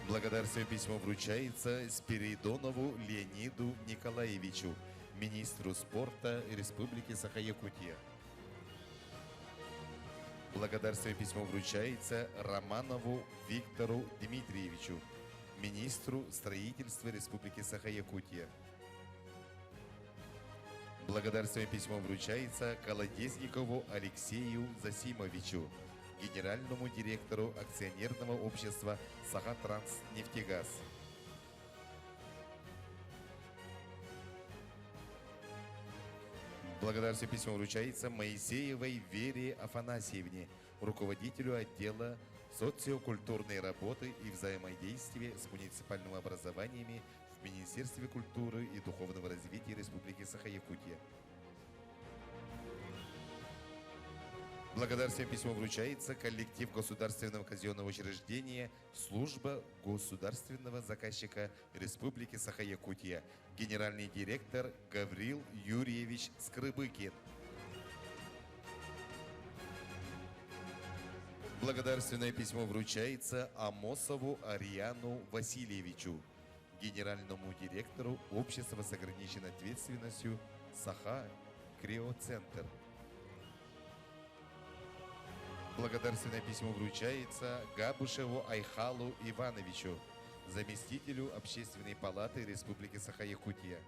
Благодарственное письмо вручается Спиридонову Леониду Николаевичу, министру спорта Республики Саха-Якутия. Благодарственное письмо вручается Романову Виктору Дмитриевичу, министру строительства Республики Саха-Якутия. Благодарственное письмо вручается Колодезникову Алексею Засимовичу, генеральному директору акционерного общества «Сахатранснефтегаз». Благодарственное письмо вручается Моисеевой Вере Афанасьевне, руководителю отдела социокультурной работы и взаимодействия с муниципальными образованиями в Министерстве культуры и духовного развития Республики Саха-Якутия. Благодарственное письмо вручается коллектив Государственного казенного учреждения Служба государственного заказчика Республики Саха-Якутия, генеральный директор Гаврил Юрьевич Скрыбыкин. Благодарственное письмо вручается Амосову Ариану Васильевичу, генеральному директору общества с ограниченной ответственностью Саха Криоцентр. Благодарственное письмо вручается Габушеву Айхалу Ивановичу, заместителю Общественной палаты Республики Саха-Якутия.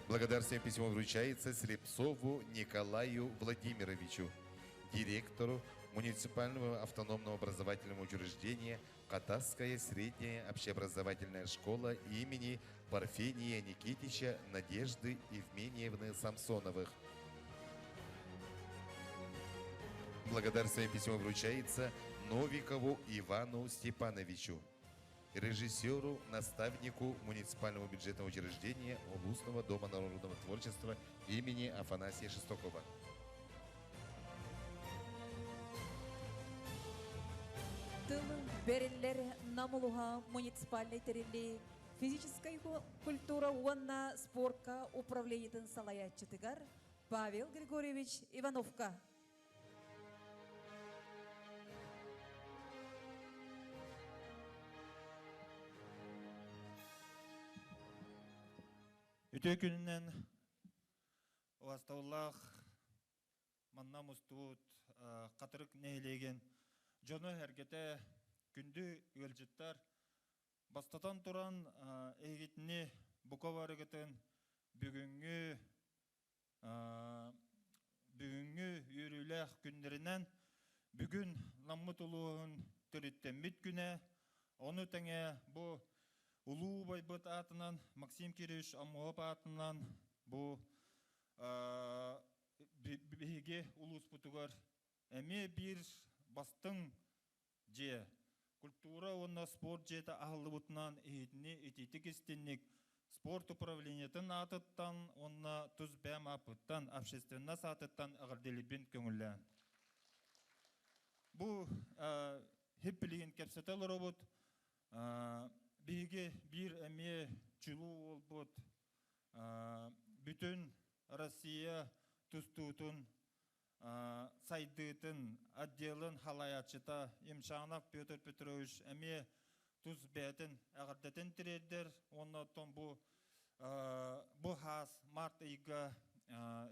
Благодарственное письмо вручается Слепцову Николаю Владимировичу, директору муниципального автономного образовательного учреждения Катасская средняя общеобразовательная школа имени Парфения Никитича Надежды Евмениевны Самсоновых. Благодарственное письмо вручается Новикову Ивану Степановичу, режиссеру, наставнику муниципального бюджетного учреждения Областного дома народного творчества имени Афанасия Шестокова. Бэриллэр Нам улуһа муниципальнай тэриллии физическай культура уонна спортка управлениетын салайааччытыгар Павел Григорьевич Ивановка. Үтүө күнүнэн Убастабыллаах манна мустубут Хатырык нэһилиэгин дьоно-сэргэтэ, күндү ыалдьыттар, бастатан туран эһигитини бука барыгытын бүгүҥҥү бүгүҥҥү үөрүүлээх күннэринэн бүгүн Наммыт улууһун төрүттэммит күнэ, ону тэҥэ бу улуу убайбыт аатынан Максим Кирович Аммосов аатынан бу биһиги улууспутугар эмиэ биир бастыҥ дьиэ, культура уонна спорт дьиэтэ аһыллыбытынан иһитини итиитик истинник спорт управлениетын аатыттан уонна тус бэйэм ааппыттан общественность аатыттан эҕэрдэлиибин көҥүллээн. Бу хип билигин кэпсэтэ олоробут. Биһиги биир эмиэ чулуу уолбут бүтүн Россия тустуутун сайдыытын отделын халайааччыта Имшанов Петр Петрович эмиэ тус бэйэтин эҕэрдэтин тириэрдэр уонна оттон бу бу хаас март ыйга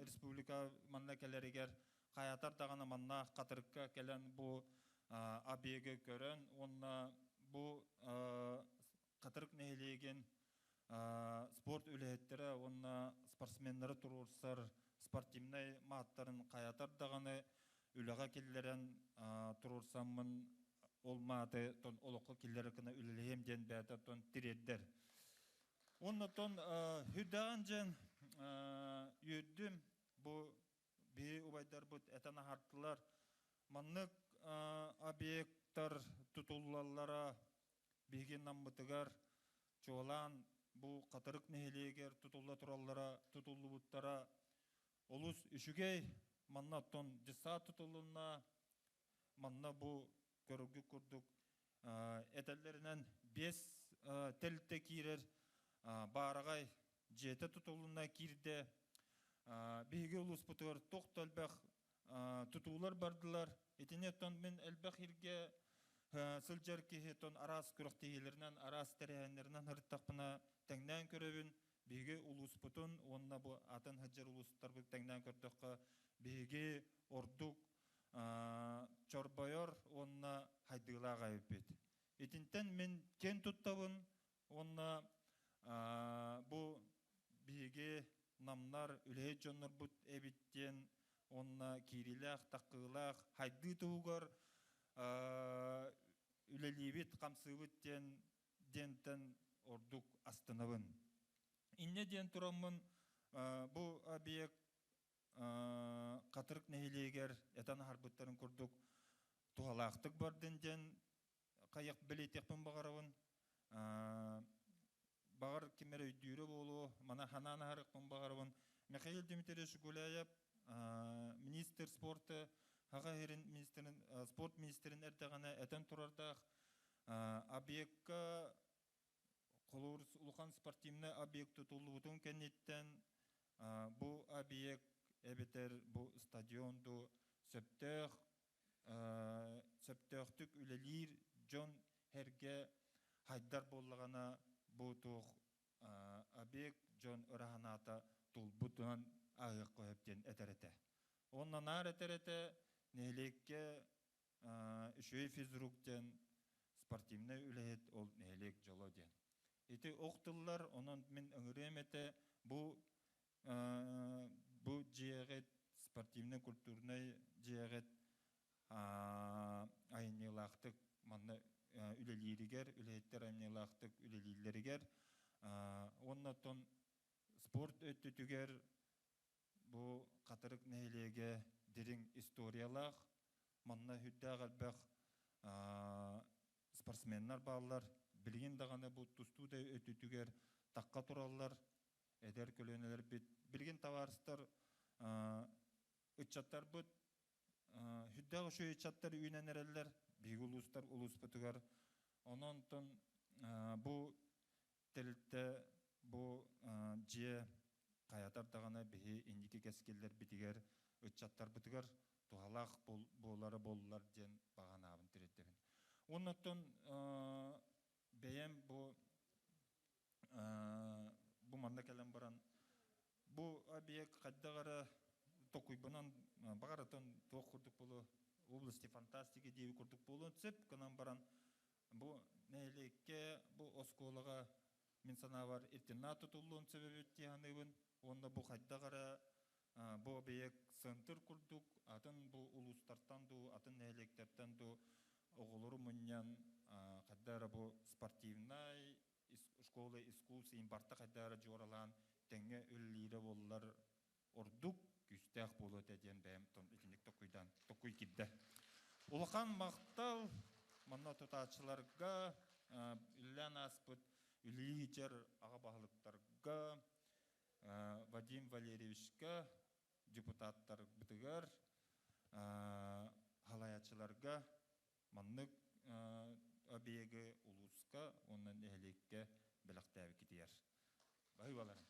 республика манна кэлэригэр хайатар даҕаны манна Хатырыкка кэлэн бу объегы көрөн уонна бу Хатырык нэһилиэгин спорт үлэһиттэрэ уонна спортсменнары туруорсар спортивнай мааттарын хайатар даҕаны үлэҕэ киллэрэн туруорсаммын ол мааты тон олоххо киллэрэр гына үлэлэһиэм диэн бэйэтэ тон тириэрдэр. Уонна тон үрдэҕин дьэн үөрдүм бу биһи убайдарбыт этэн аһартылар. Маннык объекттар тутуллаллара Биһиги Наммытыгар чуолаан бу Хатырык нэһилиэгэр тутулла тураллара тутуллубуттара олус үчүгэй. Манна оттон десант тутулунна. Манна бу көрөргүт курдук этэллэринэн биэс тэрилтэ киирэр баараҕай дьиэтэ тутулунна киирдэ. Биһиги улууспутугар туох да элбэх тутуулар бардылар. Итини оттон мин элбэх иргэ сылдьар киһи тон араас күрэхтэһиилэринэн, араас тэрээһиннэринэн сырыттахпына тэҥнээн көрөбүн. Биһиги улууспутун уонна бу атын сылдьар улуустарбыт тэҥнээн көрдөххө, биһиги ордук чорбойор уонна хайдыылаах эбиппит. Итинтэн мин киэн туттабын уонна бу биһиги намнар үлэһит дьоннорбут эбит диэн уонна киириилээх, таккыылаах хайдыы туһугар үлэлиибит, хамсыыбыт диэн диэнтэн ордук астынабын. Инньэ диэн тураммын бу объект Хатырык нэһилиэгэр этэн аһарбыттарын курдук туһалаахтык бардын диэн хайах бэлиэтиэхпин баҕарабын. Баҕар ким эрэ өйдүүрэ буолуо, мана ханаан аһарыахпын баҕарабын. Михаил Дмитриевич Гуляев министр спорта Хаха сирин министрин спорт министрин эрдэҕинэ этэн турардаах объекка холуур улахан спортивнай объект тутуллубутун кэнниттэн бу объект эбэтэр бу стадион дуу сөптөөх сөптөөхтүк үлэлиир дьон сэргэ хайдар буоллаҕына бу туох объект дьон ыраһанаата тулбутунан ааһыахха сөп диэн этэр этэ. Уонна наар этэр этэ нэһилиэккэ үчүгэй физрук диэн спортивнай үлэһит ол нэһилиэк дьоло диэн. Ити ох тыллар онон мин ыҥырыам этэ бу бу дьиэҕит спортивнай-культурнай дьиэҕит айымньылаахтык манна үлэлииригэр, үлэһиттэр айымньылаахтык үлэлииллэригэр уонна оттон спорт өттүтүгэр бу Хатырык нэһилиэгэ дириҥ историялаах, манна сүрдээх элбэх спортсменнар бааллар. Билигин даҕаны бу тустуу да өттүтүгэр тахха тураллар. Эдэр көлүөнэлэрбит билигин табаарыстар ыччаттарбыт сүрдээх үчүгэй ыччаттар үүнэн эрэллэр. Биһиги улуустар улууспутугар. Онон бу тэрилтэ бу дьиэ хайатар даҕаны биһи инники кэскиллэрбитигэр, ыччаттарбытыгар туһалаах буолара буоллар диэн баҕанаабын тириэрдэбин. Оннуттан бэйэм бу бу манна кэлэн баран бу объект хайдах эрэ токуйбунан баҕаратын туох курдук буолуо области фантастики диэби курдук буолуон сөп гынан баран бу нэһилиэккэ бу оскуолаҕа мин санаабар интернат тутуллуон сөп эбит дии саныыбын уонна бу хайдах эрэ бу объект центр курдук атын бу улуустартан дуу атын нэһилиэктэртэн дуу оҕолору мунньан хайдах эрэ бу спортивнай школа искусств барта хайдах эрэ дьуоралаан тэҥҥэ үлэлиирэ буоллар ордук күүстээх буолуо этэ диэн бэйэм итинник токуйдаан токуй киирдэ. Улахан махтал манна тутааччыларга үлэлээн ааспыт үлэлии аҕа баһылыктарга Вадим Валерьевичка депутаттарбытыгар халайааччыларга маннык объегы улууска уонна нэһилиэккэ бэлэхтээбиккитигэр. Баһыыбаларын.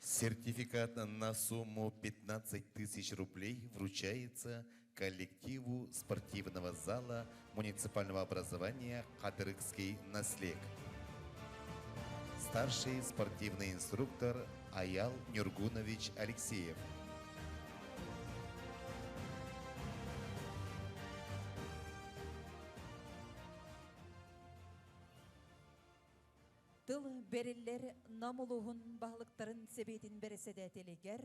Сертификат на сумму 15 тысяч рублей вручается коллективу спортивного зала муниципального образования «Хатырыкский наслег». Старший спортивный инструктор Аял Нюргунович Алексеев. Тыл бериллер Нам улууһун баһылыктарын сэбиэтин бэрэссэдээтэлигэр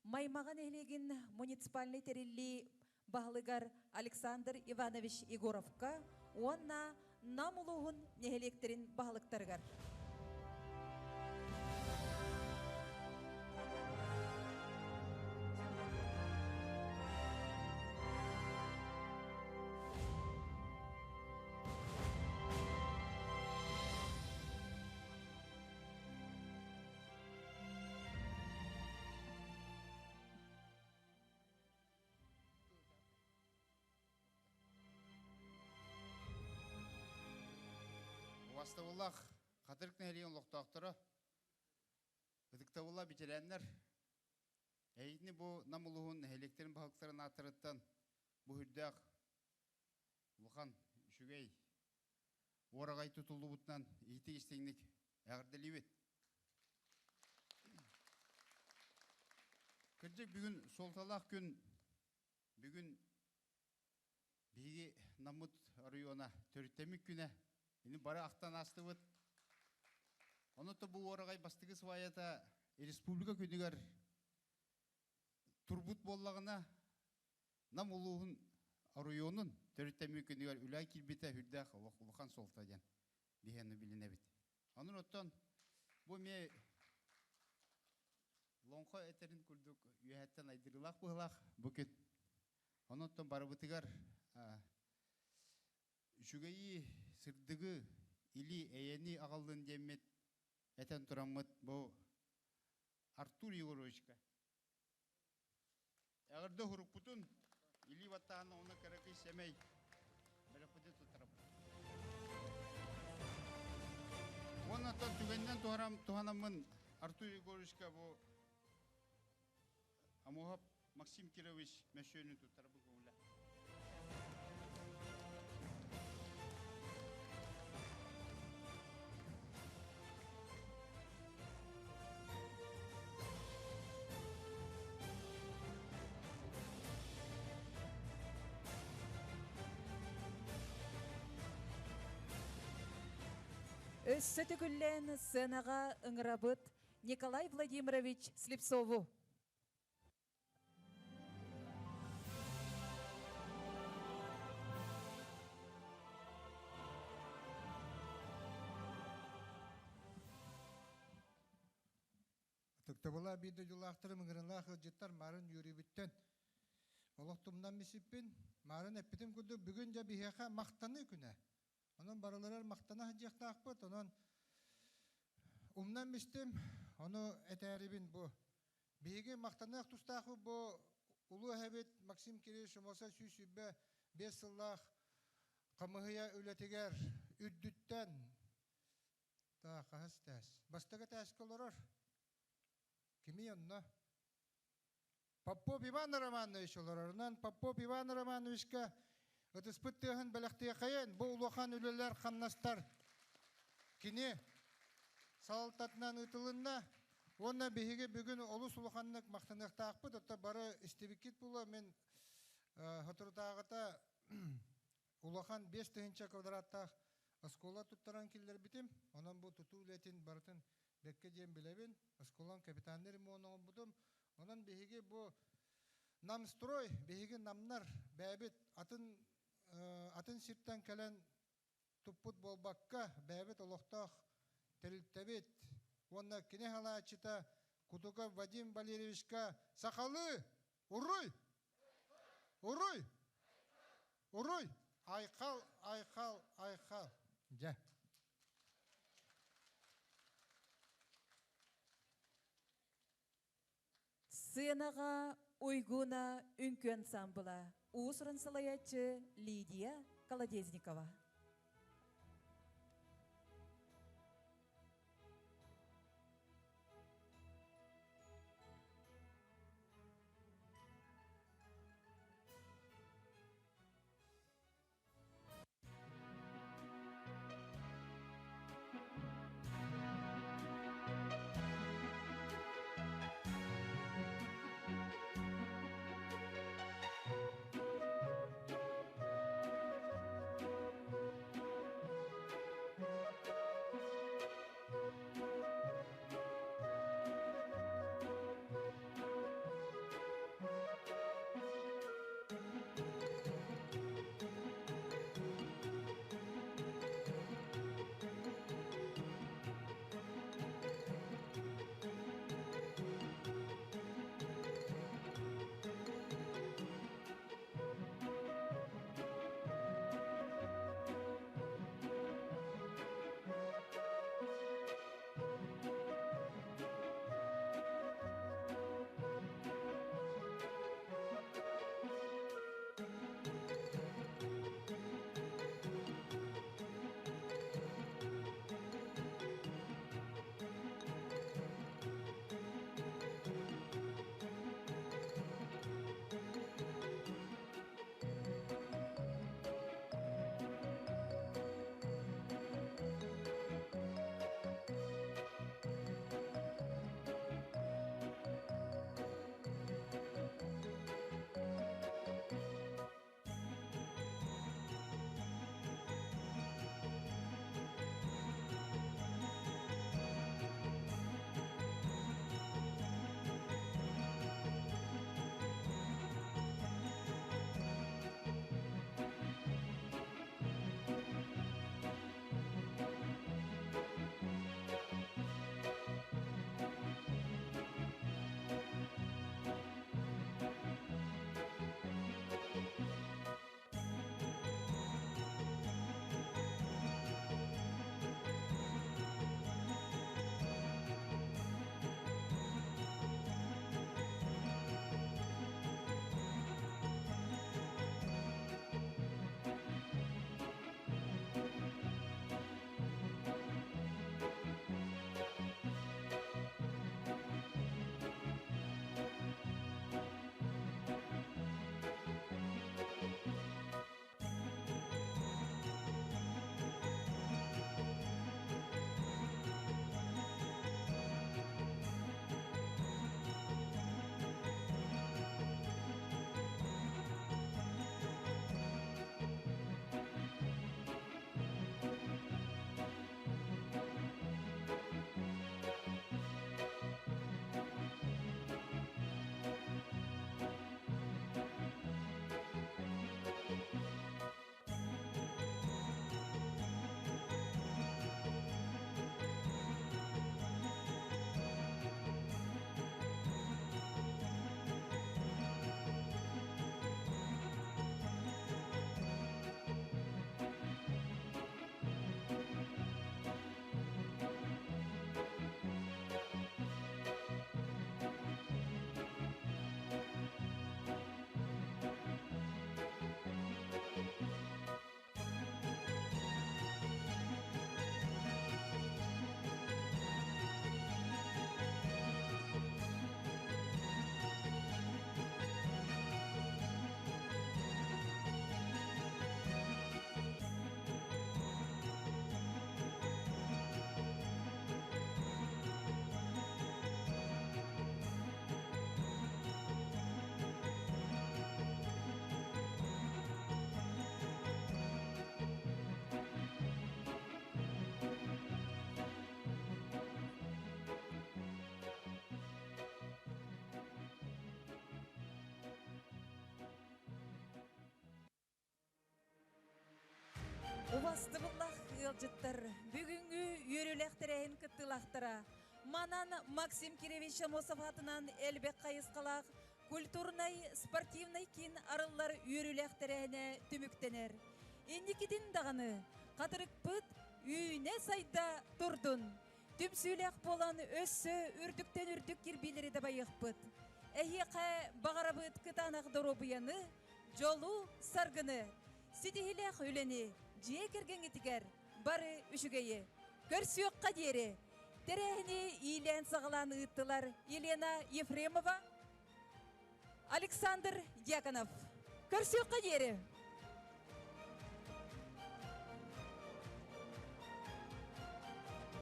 Маймаҕа нэһилиэгин муниципальнай тэриллии баһылыгар Александр Иванович Егоровка уонна Нам улууһун нэһилиэктэрин баһылыктарыгар. Убастабыллаах Хатырык нэһилиэгин олохтоохторо, ытыктабыллаах бэтэрээннэр, эһигини бу Нам улууһун нэһилиэктэрин баһылыктарын ааттарыттан бу үрдээх улахан үчүгэй уораҕай тутуллубутунан иитик-истиҥник эҕэрдэлиибит. Кырдьык бүгүн суолталаах күн бүгүн биһиги Наммыт оройуона төрүттэммит күнэ. Ини бары ахтан аастыбыт. Онон бу уораҕай бастакы сваята республика күнүгэр турбут буоллаҕына Нам улууһун оройуонун төрүттэммит күнүгэр үлэ киирбитэ үрдээх улахан суолта диэн биһиэни билинэбит. Онон оттон бу эмиэ Лоҥхо этэрин курдук үөһэттэн айдырыылаах быһылаах бу күн. Онон барыбытыгар үчүгэйи, сырдыгы, или эйэни аҕаллын диэммит этэн тураммыт бу Артур Егоровичка Эҕэрдэ уһурукпутун илии баттаан уонна кыракый сэмэй бэлэхпитин туттарабыт. Уонна оттон түгэнинэн туһанаммын Артур Егоровичка бу Амуһап Максим Кирович мөссүөнүн туттарабын көҥүлэ. Өссө төгүллээн сценаҕа ыҥырабыт Николай Владимирович Слепцову. Ытыктабыла биир дойдулаахтарым ыҥырылаах ыалдьыттар марын үөрүүбүттэн олох тумнан мисиппин. Марын эппитим курдук бүгүн дьэ биһиэхэ махтаныы күнэ. Онон барыларар махтана сылдьыахтаахпыт. Онон умнан мистим. Ону этээрибин бу. Биһиги махтаныах тустаахпыт бу улуу эһэбит Максим Кириллович Шумоса 125 сыллаах. Хамыһыйа үлэтигэр үрдүттэн та хаһыс тээс. Бастакы тээскэ олорор. Кими онно? Попов Иван Романович олорорунан Попов Иван Романовичка ытыспыт тыаһын бэлэхтиэхэйэн бу улахан үлэлэр хамнастар кини салалтатынан ыытылынна уонна биһиги бүгүн олус улаханнык махтаныахтаахпыт отто бары истибиккит буолуо мин соторутааҕыта улахан 5000 квадраттаах оскуола туттаран киллэрбитим онон бу тутуу үлэтин барытын бэккэ диэн билэбин оскуолам капитальный ремонт оҥорбутум онон биһиги бу Намстрой биһиги намнар бэйэбит атын атын сиртэн кэлэн туппут буолбакка бэйэбит олохтоох тэрилтэбит уонна кини халааччыта Кутуков Вадим Валерьевичка сахалыы уруй уруй уруй айхал айхал айхал дьэ Сценаҕа Уйгуна үҥкүү ансаамбыла, уус-уран салайааччы Лидия Колодезникова. Убастыбыллах ыалдьыттар, бүгүҥҥү үөрүүлээх тэрээһин кыттыылаахтара Манан Максим Кирович Амосов аатынан элбэх хайысхалаах культурнай спортивнай киин арыллар үөрүүлээх тэрээһинэ түмүктэнэр. Инникитин даҕаны хатырыкпыт үүнэ-сайда турдун! Түмсүүлээх буолан өссө үрдүктэн үрдүк кирбиилэри дабайыахпыт. Эһиэхэ баҕарабыт кытаанах доруобуйаны, дьолу, саргыны, ситиһилээх үлэни дьиэ кэргэҥҥитигэр бары үчүгэйи. Көрсүөххэ диэри! Тэрээһини иилээн-саҕалаан ыыттылар Елена Ефремова, Александр Дьяконов. Көрсүөххэ диэри!